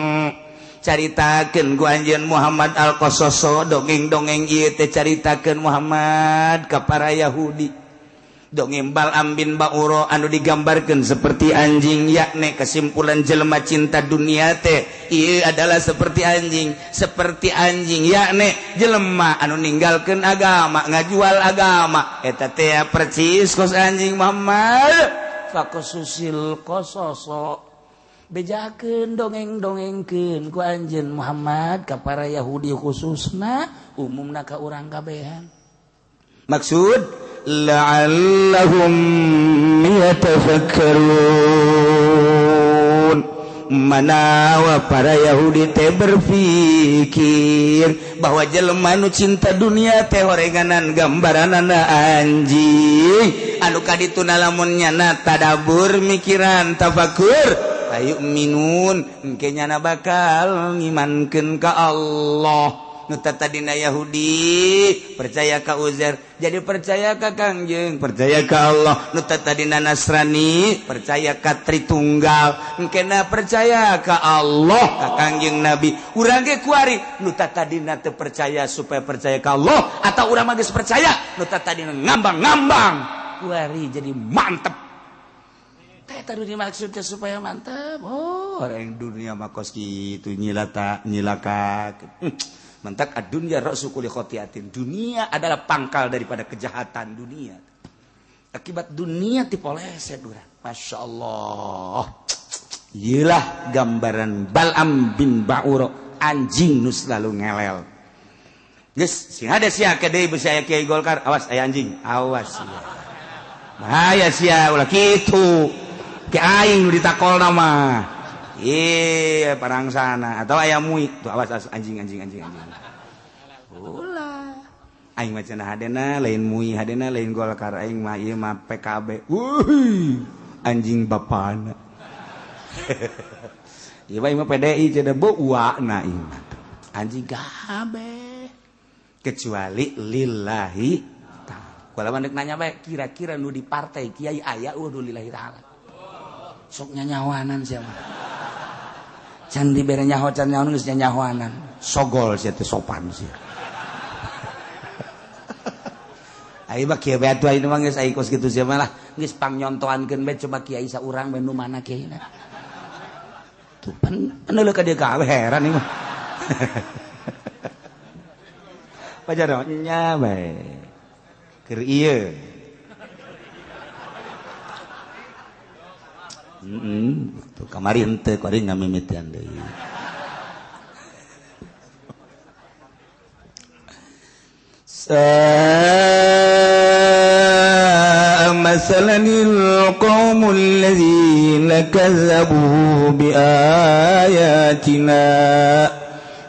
S1: Caritakeun ku anjeun Muhammad al-Qasaso dongeng-dongeng ieu teh caritakeun Muhammad ka para Yahudi. Dongeng Bal'am bin Ba'ura anu digambarkeun seperti anjing, yakni kesimpulan jelema cinta dunia teh ieu adalah seperti anjing yakni jelema anu ninggalkeun agama, ngajual agama eta teh percis kos anjing. Muhammad faqasusil qasaso bejakeun dongeng-dongengkeun ku anjeun Muhammad ka para Yahudi khususna umumna ka urang kabehan. Maksud la'allahum yatafakkarun, manawa para Yahudi teh berpikir bahwa jelema nu cinta dunia teh horenganan gambaranana anjing anu kadituna lamun nyana tadabur mikiran tafakur ayu minun engke nyana bakal ngimankeun ka Allah. Nu tadina Yahudi percaya ka Uzair jadi percaya ka Kangjeng, percaya ka Allah. Nu tadina Nasrani percaya ka Tritunggal engkena percaya ka Allah ka Kangjeng Nabi. Urang ge kuari nu tadina teu percaya supaya percaya ka Allah atau urang mah geus percaya nu tadina ngambang-ngambang kuari jadi mantep. Teh tadi dimaksudnya supaya mantep. Oh, orang dunia mah kos kitu nyilata nyilaka. Mentak ad-dunya ra'su kulli khati'atin. Dunia adalah pangkal daripada kejahatan dunia. Akibat dunia dipoleset urang. Masya Allah. Iyalah gambaran Bal'am bin Ba'ura, anjing nu selalu ngelel. Geus, sing ada sia ke deui beusi aya Kiai Golkar, awas aya anjing, awas sia. Bahaya sia ulah kitu. Ki aing nu ditakolna mah. Iya, parang sana atau ayam mui tuh awas, awas anjing anjing anjing anjing. Ulah. Aing mah cenah hadena lain mui hadena lain Golkar aing mah ieu mah PKB. Wuih, anjing bapana. Ieu mah PDI cenah beuana ieu mah. Anjing kabeh. Kecuali lillahi ta'ala. Kula mah nanya bae kira-kira nu di partai kiai aya eueuh nu lillahi ta'ala. Sok nyanyawanan sia mah. Can dibere nyaho can nyaho geus nyanyahoanan. Sogol sia teh sopan sia. Ai mah kieu bae atuh ayeuna mah geus ai kos kitu sia mah lah. Geus pangnyontoankeun bae coba kiai saurang bae nu mana kiaina. Tuh pan neuleuh ka dieu gawe heran ieu mah. Pajar nya bae. Keur ieu. Tuh kamari henteu kuari ngamimitian deui. Masalanil qaumul ladzina kazzabu bi ayatina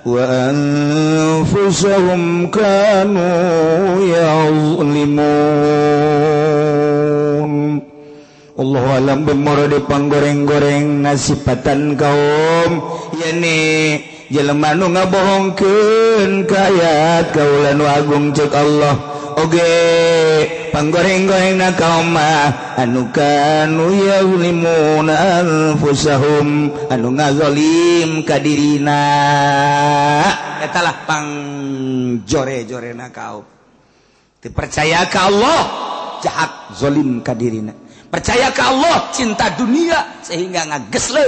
S1: wa anfusahum kanu ya'zlimun. Allahu alam bimuradi panggoreng-goreng nasipatan kaum yani jelema nu ngabohongkeun ka ayat kaula nu agung cek Allah oge panggoreng-gorengna kaum mah anu kanu yazlimuna anfusahum anu ngazalim ka dirina eta lah pangjore-jorena kaum teu percaya ka Allah jahat zalim ka dirina percaya ke Allah cinta dunia sehingga ngagesle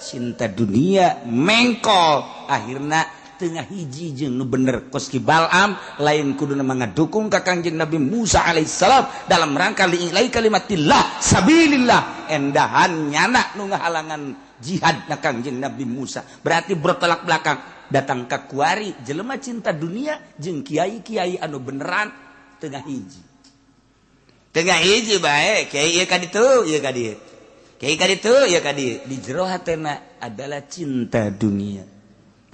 S1: cinta dunia mengkol akhirna tengah hiji jeung nu bener kos ki Bal'am lain kuduna ngadukung ka Kangjeng Nabi Musa alaihissalam dalam rangka li'ilai kalimatillah sabilillah endahan nyana nu ngahalangan jihad na Kangjeng Nabi Musa berarti bertolak belakang datang ka kuari jelema cinta dunia jeung kiai-kiai anu beneran tengah hiji tengah hiji bae kiai ieu ka ditu ieu ka dieu kiai ka ditu ieu ka dieu di jero hatena adalah cinta dunia.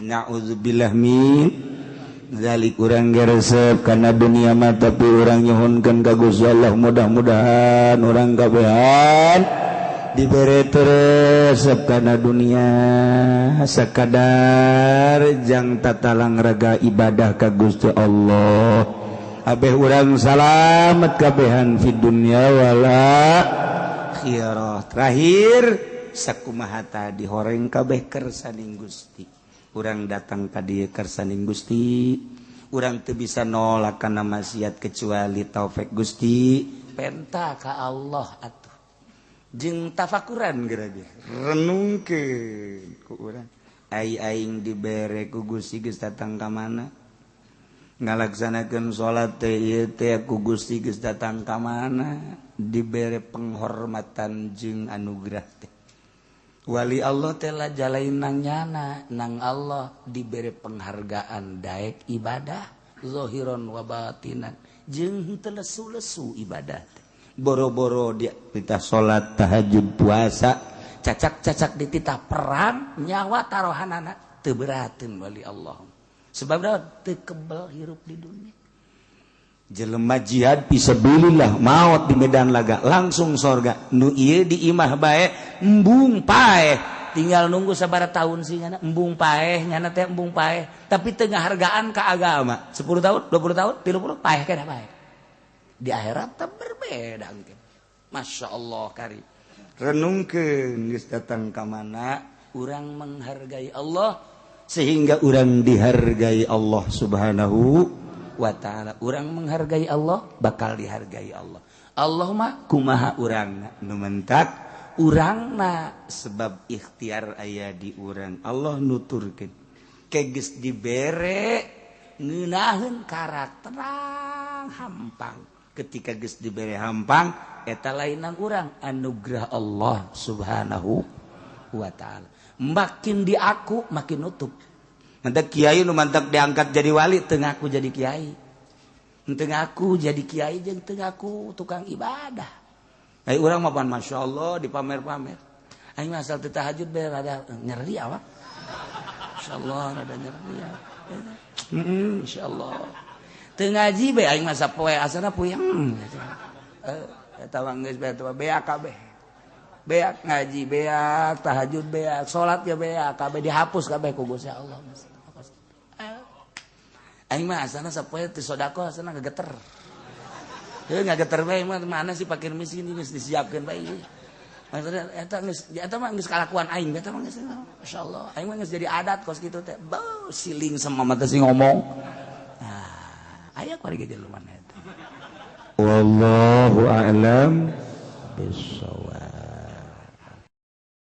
S1: Na'udzubillah min zalik. Urang geresep kana dunia mah tapi urang nyuhunkeun ka Gusti Allah mudah-mudahan urang kabehan dibere resep kana dunia sakadar jang tatalang raga ibadah ka Gusti Allah abeh urang salamet kabehan fid dunya wala akhirah. Terakhir sakumaha tadi horeng kabeh kersaning Gusti urang datang ka dieu kersaning Gusti urang teu bisa nolak kana maksiat kecuali taufik Gusti penta ka Allah atuh jeung tafakuran geura ge renungkeun ku urang ai aing dibere ku Gusti geus datang ka mana ngalaksanakeun salat teh ieu teh ku Gusti geus datang ka mana dibere penghormatan jeung anugerah teh wali Allah teh la jalain nang nyana nang Allah dibere penghargaan daek ibadah zahiron wa batinan jeung teu lesu-lesu ibadah teh boro-boro dia titah salat tahajud puasa cacak-cacak dititah perang nyawa tarohanana teu berateun wali Allah sebab teu kebel hirup di dunia. Jelema jihad fisabilillah maot di medan laga langsung sorga nu ieu di imah bae embung paeh tinggal nunggu sabaraha tahun sih nyana embung paeh nyana teh embung paeh tapi teu ngahargaan ka agama 10 tahun 20 tahun 30 paeh keneh paeh di akhirat teh berbeda engke. Masya Allah kari renungkeun geus datang ka mana urang menghargai Allah sehingga urang dihargai Allah Subhanahu wa ta'ala. Urang menghargai Allah bakal dihargai Allah. Allah mah kumaha urangna nu mentak urangna sebab ikhtiar aya di urang. Allah nuturkeun ke geus dibere ngeunaheun karakter hampang. Ketika geus dibere hampang eta lain nang urang anugerah Allah Subhanahu wa ta'ala. Makin diaku makin nutup. Mantak kiai nu mantak diangkat jadi wali teu ngaku jadi kiai. Teu ngaku jadi kiai jeung teu ngaku tukang ibadah. Ai urang mah pan masyaallah dipamer-pamer. Aing mah asal teu tahajud bae rada nyeri awak. Insyaallah rada nyeri ya. Insyaallah. Teu ngaji bae aing mah sapoe asana puyeng. Eta mah geus bae teh beak kabeh. Beak ngaji beak, tahajud beak, salat ge beak, kabeh dihapus kabeh ku Gusti Allah. Aing mah asana sapoe teu sedekah asana ngageter. Heuh ngageter bae mah mana sih fakir miskin geus disiapkeun bae. Maksudnya eta geus eta mah geus kalakuan aing eta mah geus masyaallah. Aing mah geus jadi adat kos kitu teh. Beuh siling sama mata sih ngomong. Nah, aya kuari ge jelema eta. Wallahu a'lam bissawab.